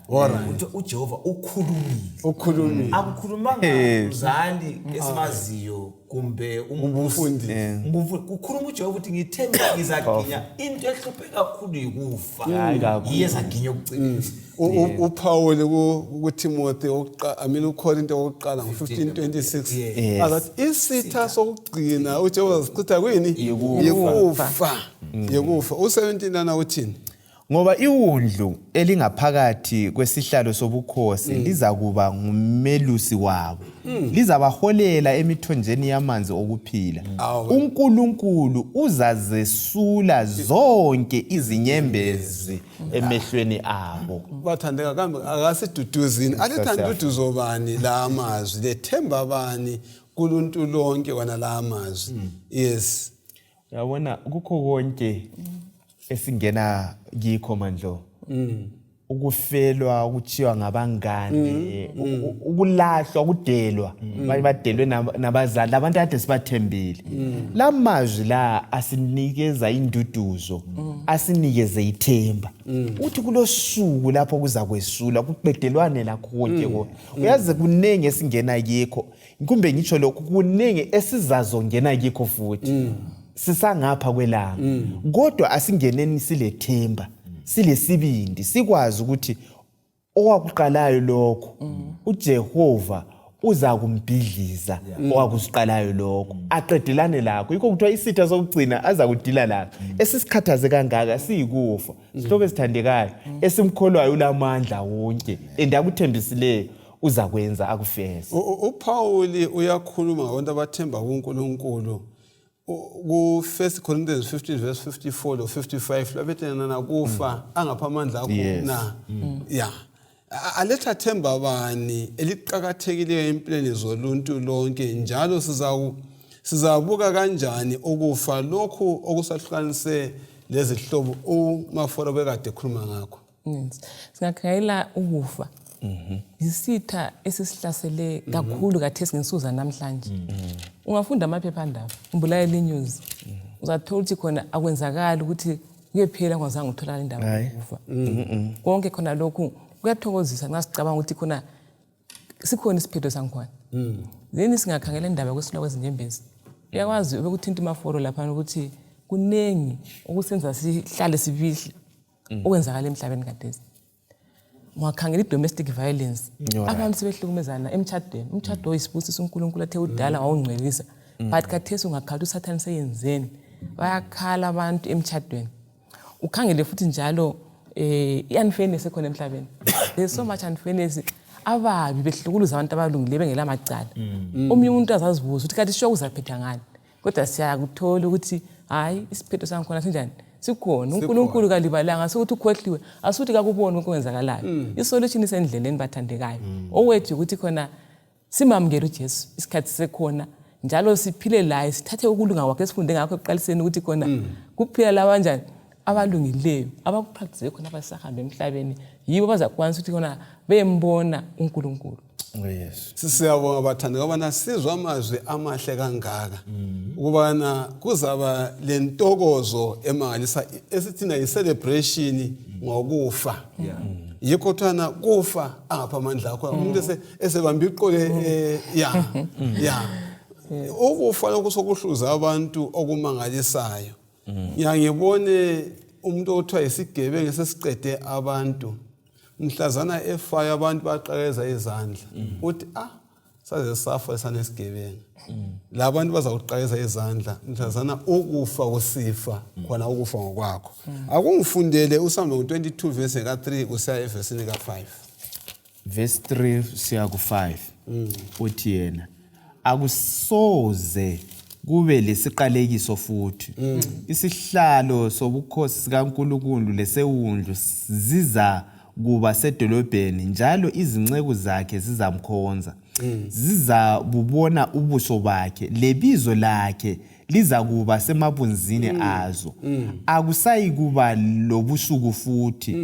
Uthi uJehova ukhulumile. Ukhulumile. Akukhulumanga mzali esimaziyo. Kumbe umfundisi, kukhuluma uJehova ukuthi ngithe mina ngizaginya into ehluphe kakhulu yikufa, yiyo ezaginya okucina. UPaul kuTimothy wokuqala, I mean uKorinte wokuqala ngo-15:26 azathi isitha sokugcina uJehova sichitha kuyini? Yikufa. Yikufa. U-17 lana uthini? Ngoba iwundlu elingaphakathi kwesihlalo sobukhosi lizakuba ngumelusi wabo, lizabaholela emithonjeni yamanzi okuphila. UNkulunkulu uzazesula zonke izinyembezi emehlweni abo. Bathandeka, kambe akasiduduzini? Aletha nduduzo bani la amazwi, lethemba bani kuluntu lonke wona la amazwi? Yes. Uyabona, kukho konke esingena kikho mandlo, ukufelwa, ukuchiywa ngabangane, ukulahlwa, ukudelwa, abanye badelwe nabazali, labantu ade sibathembile, la mazwi la asinikeza induduzo, asinikeze ithemba uthi kulosuku lapho kuza kwesula kuqedelwane lakho konke konke. Uyazi, kuningi esingena kikho, kumbe ngitsho lokhu, kuningi esizazongena kikho futhi sisangapha kwelanga, kodwa asingeneni silethemba, silesibindi, sikwazi ukuthi owakuqalayo lokho uJehova uza kumbhidliza, owakusiqalayo lokho aqedelane lakho. Yikho kuthiwa isitha sokugcina aza kudila lakho esisikhathaze kangaka siyikufa. Sihlobo esithandekayo, esimkholwayo ulamandla wonke, and akuthembisileyo uzakwenza, akufeze. UPauli uyakhuluma ngabantu abathemba kuNkulunkulu ku-1 Corinthians 15 verse 54 lo 55, laphethenana kufa angapha amandla akho na ya. Aletha themba bani eliqakathekileyo empilweni zoluntu lonke, njalo sizabuka kanjani ukufa lokhu okusahlukanise lezihlobo uMafora bekade ekhuluma ngakho? Yes. Singakhangela ukufa, yisitha esisihlasele kakhulu kathesi ngensuku zanamhlanje. Ungafunda amaphephandaba, umbulalela i-news, uzathola ukuthi khona akwenzakali ukuthi kuyephela kungazange utholakala indaba yokufa. Konke khona lokhu kuyathokozisa nxa sicabanga ukuthi khona sikhona isiphetho sangikhona. Then singakhangela indaba yokwesula kwezinyembezi. Uyakwazi ubekuthinta imaforo laphana ukuthi kuningi okusenza sihlale sibihle okwenzakala emhlabeni kathesi. Ungakhangela i-domestic violence, abantu sebehlukumezana emtshadweni. Umtshado oyisibusiso uNkulunkulu athe udala wawungcwelisa, but khathesi ungakhala ukuthi usathane seyenzeni, bayakhala abantu emtshadweni. Ukhangele futhi njalo i-unfairness ekhona emhlabeni. There's so much unfairness, ababi behlukuluza abantu abalungileyo bengela macala. Omunye umuntu azazibuza ukuthi kathi sho uzaphetha ngani, kodwa siyakuthola ukuthi hhayi, isiphetho sangikhona sinjani, sikhona. UNkulunkulu kalibalanga, asukuthi ukhohliwe, asukuthi kakuboni konke okwenzakalayo. I-solution isendleleni, bathandekayo. Owethu ukuthi khona simamukele uJesu isikhathi sekhona, njalo siphile laye, sithathe ukulunga kwakhe esifunde ngakho ekuqaliseni, ukuthi khona kuphila labanjani abalungileyo abakupractice khona abasahambe emhlabeni, yibo bazakwanisa ukuthi khona bembona uNkulunkulu. Yes. Siyabonga bathandi ukubana sizwa amazwi amahle kangaka, ukubana kuzaba lentokozo emangalisa esithina yi-celebration ngokufa. Yikho kuthiwana kufa angapha amandla akho, umuntu esebambe iqole ya ukufa lokhu sokuhluza abantu okumangalisayo. Ngiyangibone umuntu okuthiwa yisigebengu sesiqede abantu, mhlazana efayo abantu baqakeza izandla, uthi ah, saze safa sanesigebenga. La bantu bazakuqakeza izandla mhlazana ukufa kusifa khona ukufa ngokwakho. Akungifundele usambo ngo-22 verse ka-3 kusiya evesini ka-5. Verse 3 siya ku-5, uthi yena akusoze kube lesiqalekiso futhi. Isihlalo sobukhosi sikaNkulunkulu lesewundlu ziza kuba sedolobheni, njalo izinceku zakhe zizamkhonza. Zizabubona ubuso bakhe, lebizo lakhe lizakuba semabunzini azo. Akusayikuba lobusuku futhi,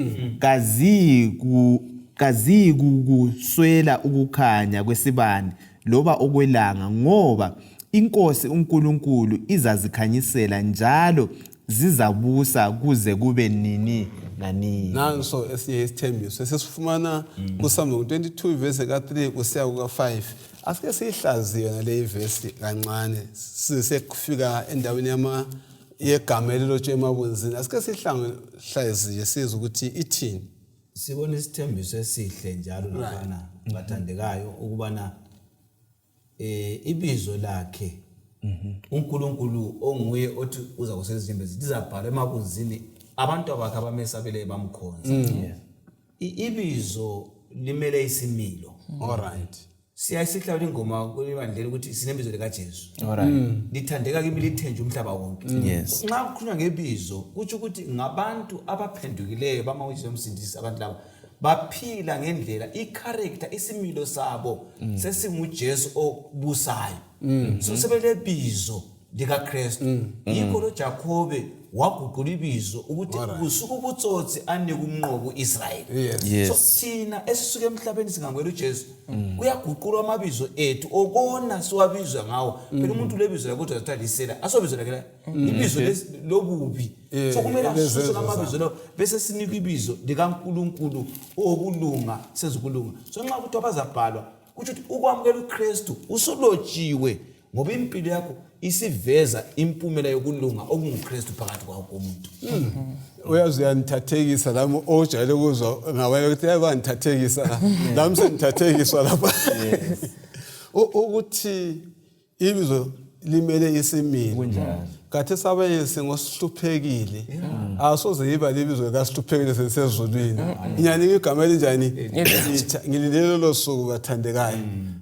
kaziyikukuswela ukukhanya kwesibane loba okwelanga, ngoba iNkosi uNkulunkulu izazikhanyisela, njalo zizabusa kuze kube nini nanini. Nanso esinye isithembiso esesifumana kusambo ngo-22 verse ka-3 kusiya kuka-5. Asike siyihlaziye yona le ivesi kancane sisekufika endaweni yama yegama elilotshwe emabunzini. Asike sihlaziye sizwe ukuthi ithini. Sibona isithembiso esihle njalo laphana bathandekayo ukubana ibizo lakhe uNkulunkulu onguye othi uza kusenza inyembezi lizabhalwa emabunzini abantu abakhe abamesabeleyo bamkhonza. Ibizo limele isimilo. All right. Siyasihlabela ingoma kwibandleni ukuthi sinebizo likaJesu. All right. Lithandeka kimi lithenjwe umhlaba wonke. Yes. Nxa kukhulunywa ngebizo kutsho ukuthi ngabantu abaphendukileyo bama uJesu umsindisi, abantu laba baphila ngendlela i-character isimilo sabo sesinguJesu obusayo. So sebelebizo likaKristu. Yikho lo Jakobe waguqula ibizo ukuthi kusuka ubutsotsi anike umnqobo uIsrayeli. Yes. Yes. So thina esisuka emhlabeni singamukela uJesu kuyaguqulwa amabizo ethu okona siwabizwa ngawo. Phela umuntu lebizo lakhe kodwa lisela asobizo lakhe la ibizo lobubi. So kumele lezenzo asuswe amabizo lawo bese sinikwa ibizo likaNkulunkulu okulunga sezukulunga. So nxa kuthiwa bazabhalwa kutsho ukuthi ukwamukela uKristu usulotshiwe ngoba impilo yakho isiveza impumela yokulunga okunguKristu phakathi kwakho komuntu. Uyazi uyanithathekisa lami ojayele ukuzwa ngabanye ukuthi yabanithathekisa lami sengithathekiswa lapha. Ukuthi ibizo limele isimilo. Kunjalo. Kathi sabanye singosihluphekile. Asoze yiba libizo likasihluphekile sesezulwini. Ngiyanika igama elinjani? Elitsha. Ngilindele lolo suku bathandekayo.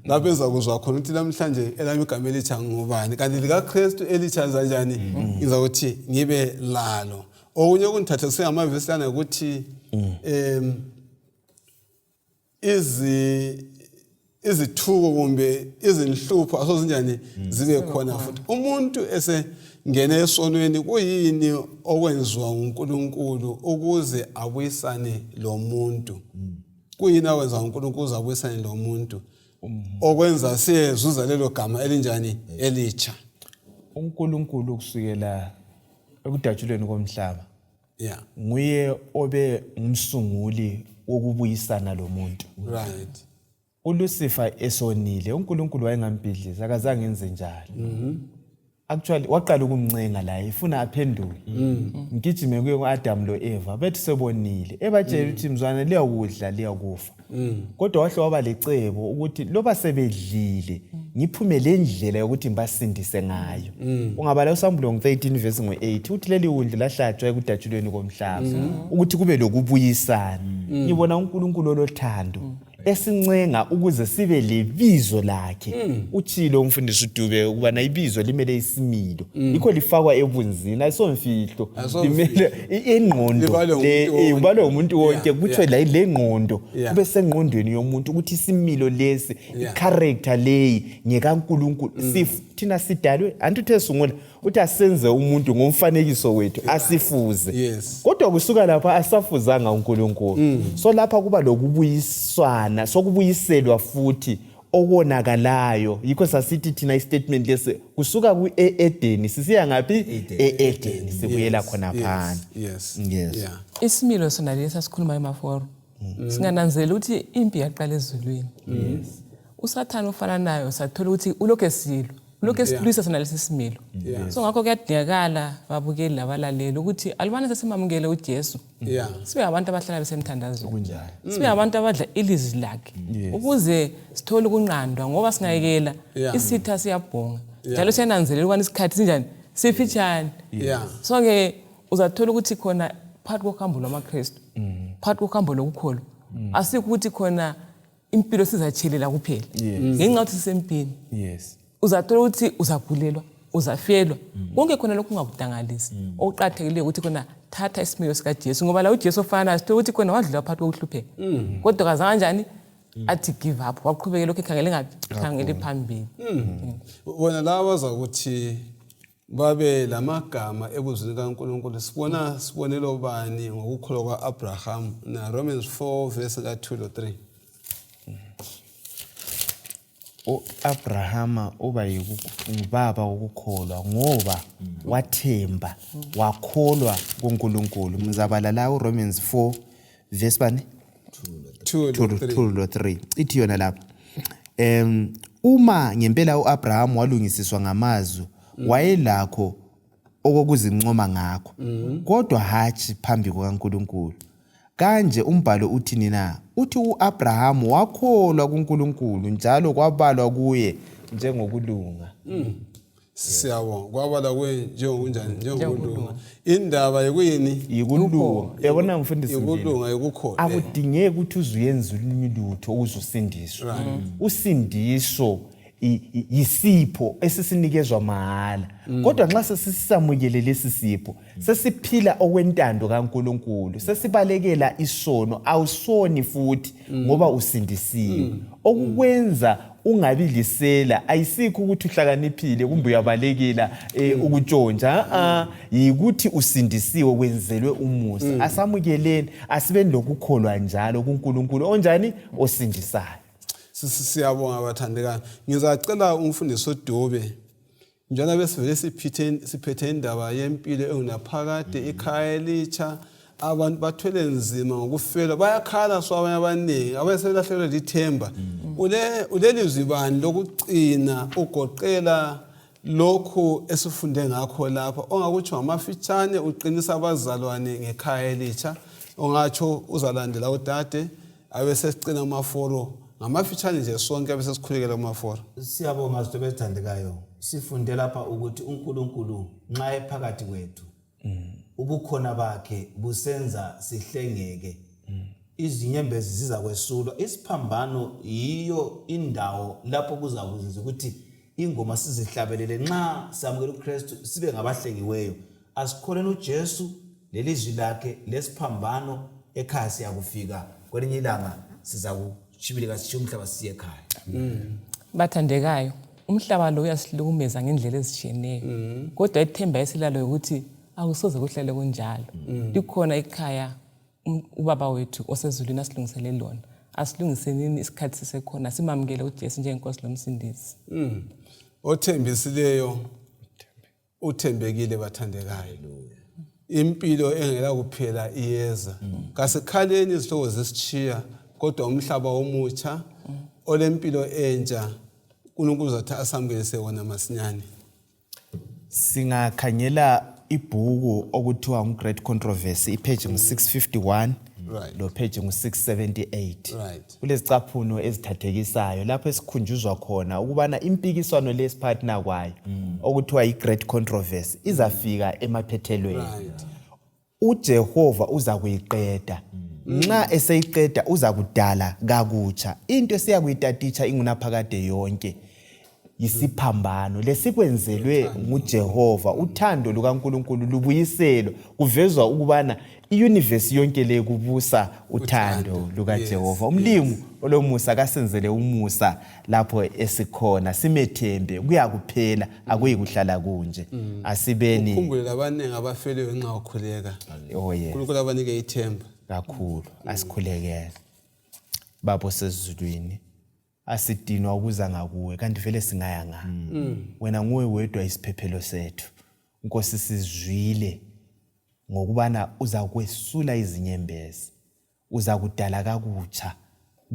Lapho ezakuzwa khona ukuthi namhlanje elami igama elitsha ngubani. Kanti likaKristu elitsha kanjani? Ngizakuthi ngibe lalo. Okunye okungithathekise ngamavesi lana ukuthi izithuko kumbe izinhlupho asozinjani zibe khona futhi. Umuntu esengene esonweni kuyini okwenziwa nguNkulunkulu ukuze abuyisane lomuntu? Kuyini akwenza uNkulunkulu ukuze abuyisane lomuntu? Okwenza siyezuza lelo gama elinjani elitsha. uNkulunkulu kusukela ekudatshulweni komhlaba Yeah. nguye obe ngumsunguli wokubuyisana lomuntu. Right. uLucifer esonile uNkulunkulu wayengambhidliza akazange enze njalo. Actually waqala ukumncenga la ifuna aphenduke. Ngigijime kuye kuAdam loEva bethi sebonile ebatshela ukuthi mzwana liyakudla liyakufa. Kodwa wahle waba lecebo ukuthi loba sebedlile ngiphume lendlela yokuthi ngibasindise ngayo. Ungabala uSambulo ngo-13 verse ngo-8 uthi leli wundlu lahlatshwa ekudatshulweni komhlaba ukuthi kube lokubuyisana. Ngibona uNkulunkulu olothando esincenga ukuze sibe lebizo lakhe. Uthilo umfundisi uDube ukubana ibizo limele isimilo. Yikho lifakwa ebunzini ayisomfihlo. Limele ingqondo libalwe umuntu wonke kutsho la le ngqondo kube sengqondweni yomuntu ukuthi isimilo lesi i-character leyi ngekaNkulunkulu. Thina sidalwe anti uthe sungula uthi asenze umuntu ngomfanekiso wethu asifuze. Yes. Kodwa kusuka lapha asafuzanga uNkulunkulu. So lapha kuba lokubuyiswana sokubuyiselwa futhi okonakalayo. Yikho sasithi thina istatement lesi kusuka ku-Edeni sisiya ngaphi? E-Edeni sibuyela khona phana. Yes. Yes. Yeah. Isimilo sona lesi asikhuluma emaforo. Singananzela ukuthi impi yaqala ezulwini. Yes. uSathane ofana nayo sathola ukuthi ulokhu esilwa. Lokhu esilwisa sona lesi similo. So ngakho kuyadingakala babukeli labalaleli ukuthi alubana sesimamukele uJesu. Yeah. Sibe abantu abahlala besemthandazweni. Kunjalo. Sibe abantu abadla ilizwi lakhe ukuze sithole ukunqandwa ngoba singayekela isitha siyabhonga. Njalo siyananzelela ukubana isikhathi sinjani sifitshane. Yeah. So ke uzathola ukuthi khona phakathi kohambo lwamaKristu, phakathi kohambo lokukholwa, asikho ukuthi khona impilo sizatshelela kuphela. Ngenxa yokuthi sisempini. Yes. Uzathola ukuthi uzagulelwa, uzafelwa. Konke khona lokhu ungakudangalisi. Okuqakathekileyo ukuthi khona thatha isimilo sikaJesu ngoba la uJesu ofana sithola ukuthi khona wadlula phakathi kokuhlupheka. Kodwa kazange kanjani athi give up, waqhubekela lokhu ekhangele ngaphi? Ekhangele phambili. Bona laba bazakuthi babe lamagama ebuzwini kaNkulunkulu. Sibona sibonelo bani ngokukholwa kwa-Abraham na Romans 4 verse ka-2 lo 3. uAbrahama uba ngubaba wokukholwa ngoba wathemba wakholwa kuNkulunkulu. Ngizabala la uRomans 4 verse bani? 2 2 lo 3. Ithi yona lapha. Uma ngempela u-Abrahamu walungisiswa ngamazwi, wayelakho okokuzincoma ngakho, kodwa hatshi phambi kukaNkulunkulu. Kanje umbhalo uthini na? Uthi u-Abrahamu wakholwa kuNkulunkulu njalo kwabalwa kuye njengokulunga. Siyabonga. Kwabalwa kuye njengokunjani? Njengokulunga. Indaba yikuyini? Yikulunga. Uyabona mfundisi Yikulunga, yikukholwa. Akudingeki ukuthi uze uyenze olunye ulutho ukuze usindiswe. Usindiso yisipho esisinikezwa mahhala. Kodwa nxa sesisamukele lesi sipho, sesiphila okwentando kaNkulunkulu, sesibalekela isono, awusoni futhi ngoba usindisiwe. Okukwenza ungabi lisela ayisikho ukuthi uhlakaniphile kumbe uyabalekela ukutshontsha, a yikuthi usindisiwe, wenzelwe umusa. Asamukeleni, asibeni lokukholwa njalo kuNkulunkulu onjani osindisayo. Siyabonga bathandekayo. Ngizacela umfundisi uDube, njalo besivele siphethe indaba yempilo engunaphakade, ikhaya elitsha. Abantu bathwele nzima ngokufelwa, bayakhala so abanye abaningi abanye sebelahlekelwe lithemba. Ulelizwi bani lokucina ugoqela lokhu esifunde ngakho lapha ongakutsho ngamafitshane uqinisa abazalwane ngekhaya elitsha? Ongatsho uzalandela udade abesesicina kumaforo ngamafitshane nje sonke abesesikhulekela kumaforo. Siyabonga zihlobo ezithandekayo. Sifunde lapha ukuthi uNkulunkulu nxa ephakathi kwethu, ubukhona bakhe busenza sihlengeke, izinyembezi zizakwesulwa. Isiphambano yiyo indawo lapho kuzakuzenza ukuthi ingoma sizihlabelele nxa samukela uKristu, sibe ngabahlengiweyo. Asikholeni uJesu lelizwi lakhe lesiphambano. Ekhaya siyakufika kwelinye ilanga, sizakutshibilika sitshiye umhlaba sisiye ekhaya. Bathandekayo, umhlaba lo uyasihlukumeza ngendlela ezitshiyeneyo, kodwa ithemba esilalo ukuthi akusoze kuhlale kunjalo. Likhona ikhaya ubaba wethu osezulwini asilungisele lona. Asilungisenini isikhathi sisekhona, simamukele uJesu njengenkosi lomsindisi. Othembisileyo uthembekile, bathandekayo. Impilo engela kuphela iyeza. Kasikhaleni izihlobo zisitshiya, kodwa umhlaba omutsha olempilo entsha uNkulunkulu uzathi asamukelise wona masinyane. Singakhangela ibhuku okuthiwa ngu-Great Controversy, ipage ngu-651 lo page ngu-678. Kulezicaphuno ezithathekisayo lapho esikhunjuzwa khona ukubana impikiswano le esiphakathina kwayo okuthiwa yi-Great Controversy izafika emaphethelweni. UJehova uza kuyiqeda. Nxa eseyiqeda uza kudala kakutsha into esiyakuyitatitsha ingunaphakade yonke, yisiphambano lesikwenzelwe nguJehova. Uthando lukaNkulunkulu lubuyiselwa, kuvezwa ukubana iyunivesi yonke le kubusa uthando lukaJehova. Umlimu olomusa kasenzele umusa lapho esikhona, simethembe, kuyakuphela, akuyi kuhlala kunje. Asibeni ukhumbule labaningi abafeleyo nxa ukhuleka. Oh yes. uNkulunkulu abanike ithemba. Kakhulu. Asikhulekele. Baba osezulwini, asidinwa ukuza ngakuwe, kanti vele singaya nga wena? Nguwe wedwa isiphephelo sethu. Nkosi, sizwile ngokubana uzakwesula izinyembezi, uzakudala kakutsha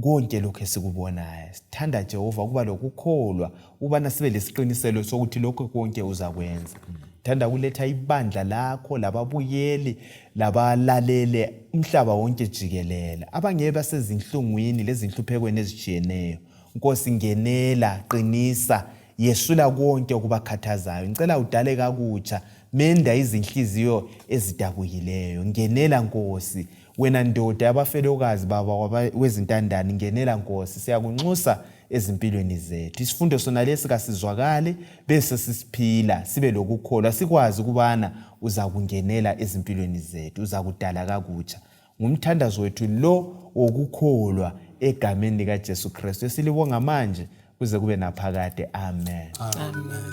konke lokhu esikubonayo. Sithanda Jehova ukuba lokukholwa ukubana sibe lesiqiniselo sokuthi lokhu konke uzakwenza. Thanda ukuletha ibandla lakho lababukeli labalalele umhlaba wonke jikelele, abangeke basezinhlungwini lezinhluphekweni ezitshiyeneyo. Nkosi, ngenela, qinisa, yesula konke okubakhathazayo. Ngicela udale kakutsha, menda izinhliziyo ezidabukileyo. Ngenela Nkosi, wena ndoda yabafelokazi, baba wezintandane, ngenela Nkosi, siyakunxusa ezimpilweni zethu. Isifundo sona lesi kasizwakale bese sisiphila, sibe lokukholwa, sikwazi ukubana uzakungenela ezimpilweni zethu, uzakudala kakutsha. Ngumthandazo wethu lo wokukholwa egameni likaJesu Kristu esilibonga manje kuze kube naphakade. Amen. Amen.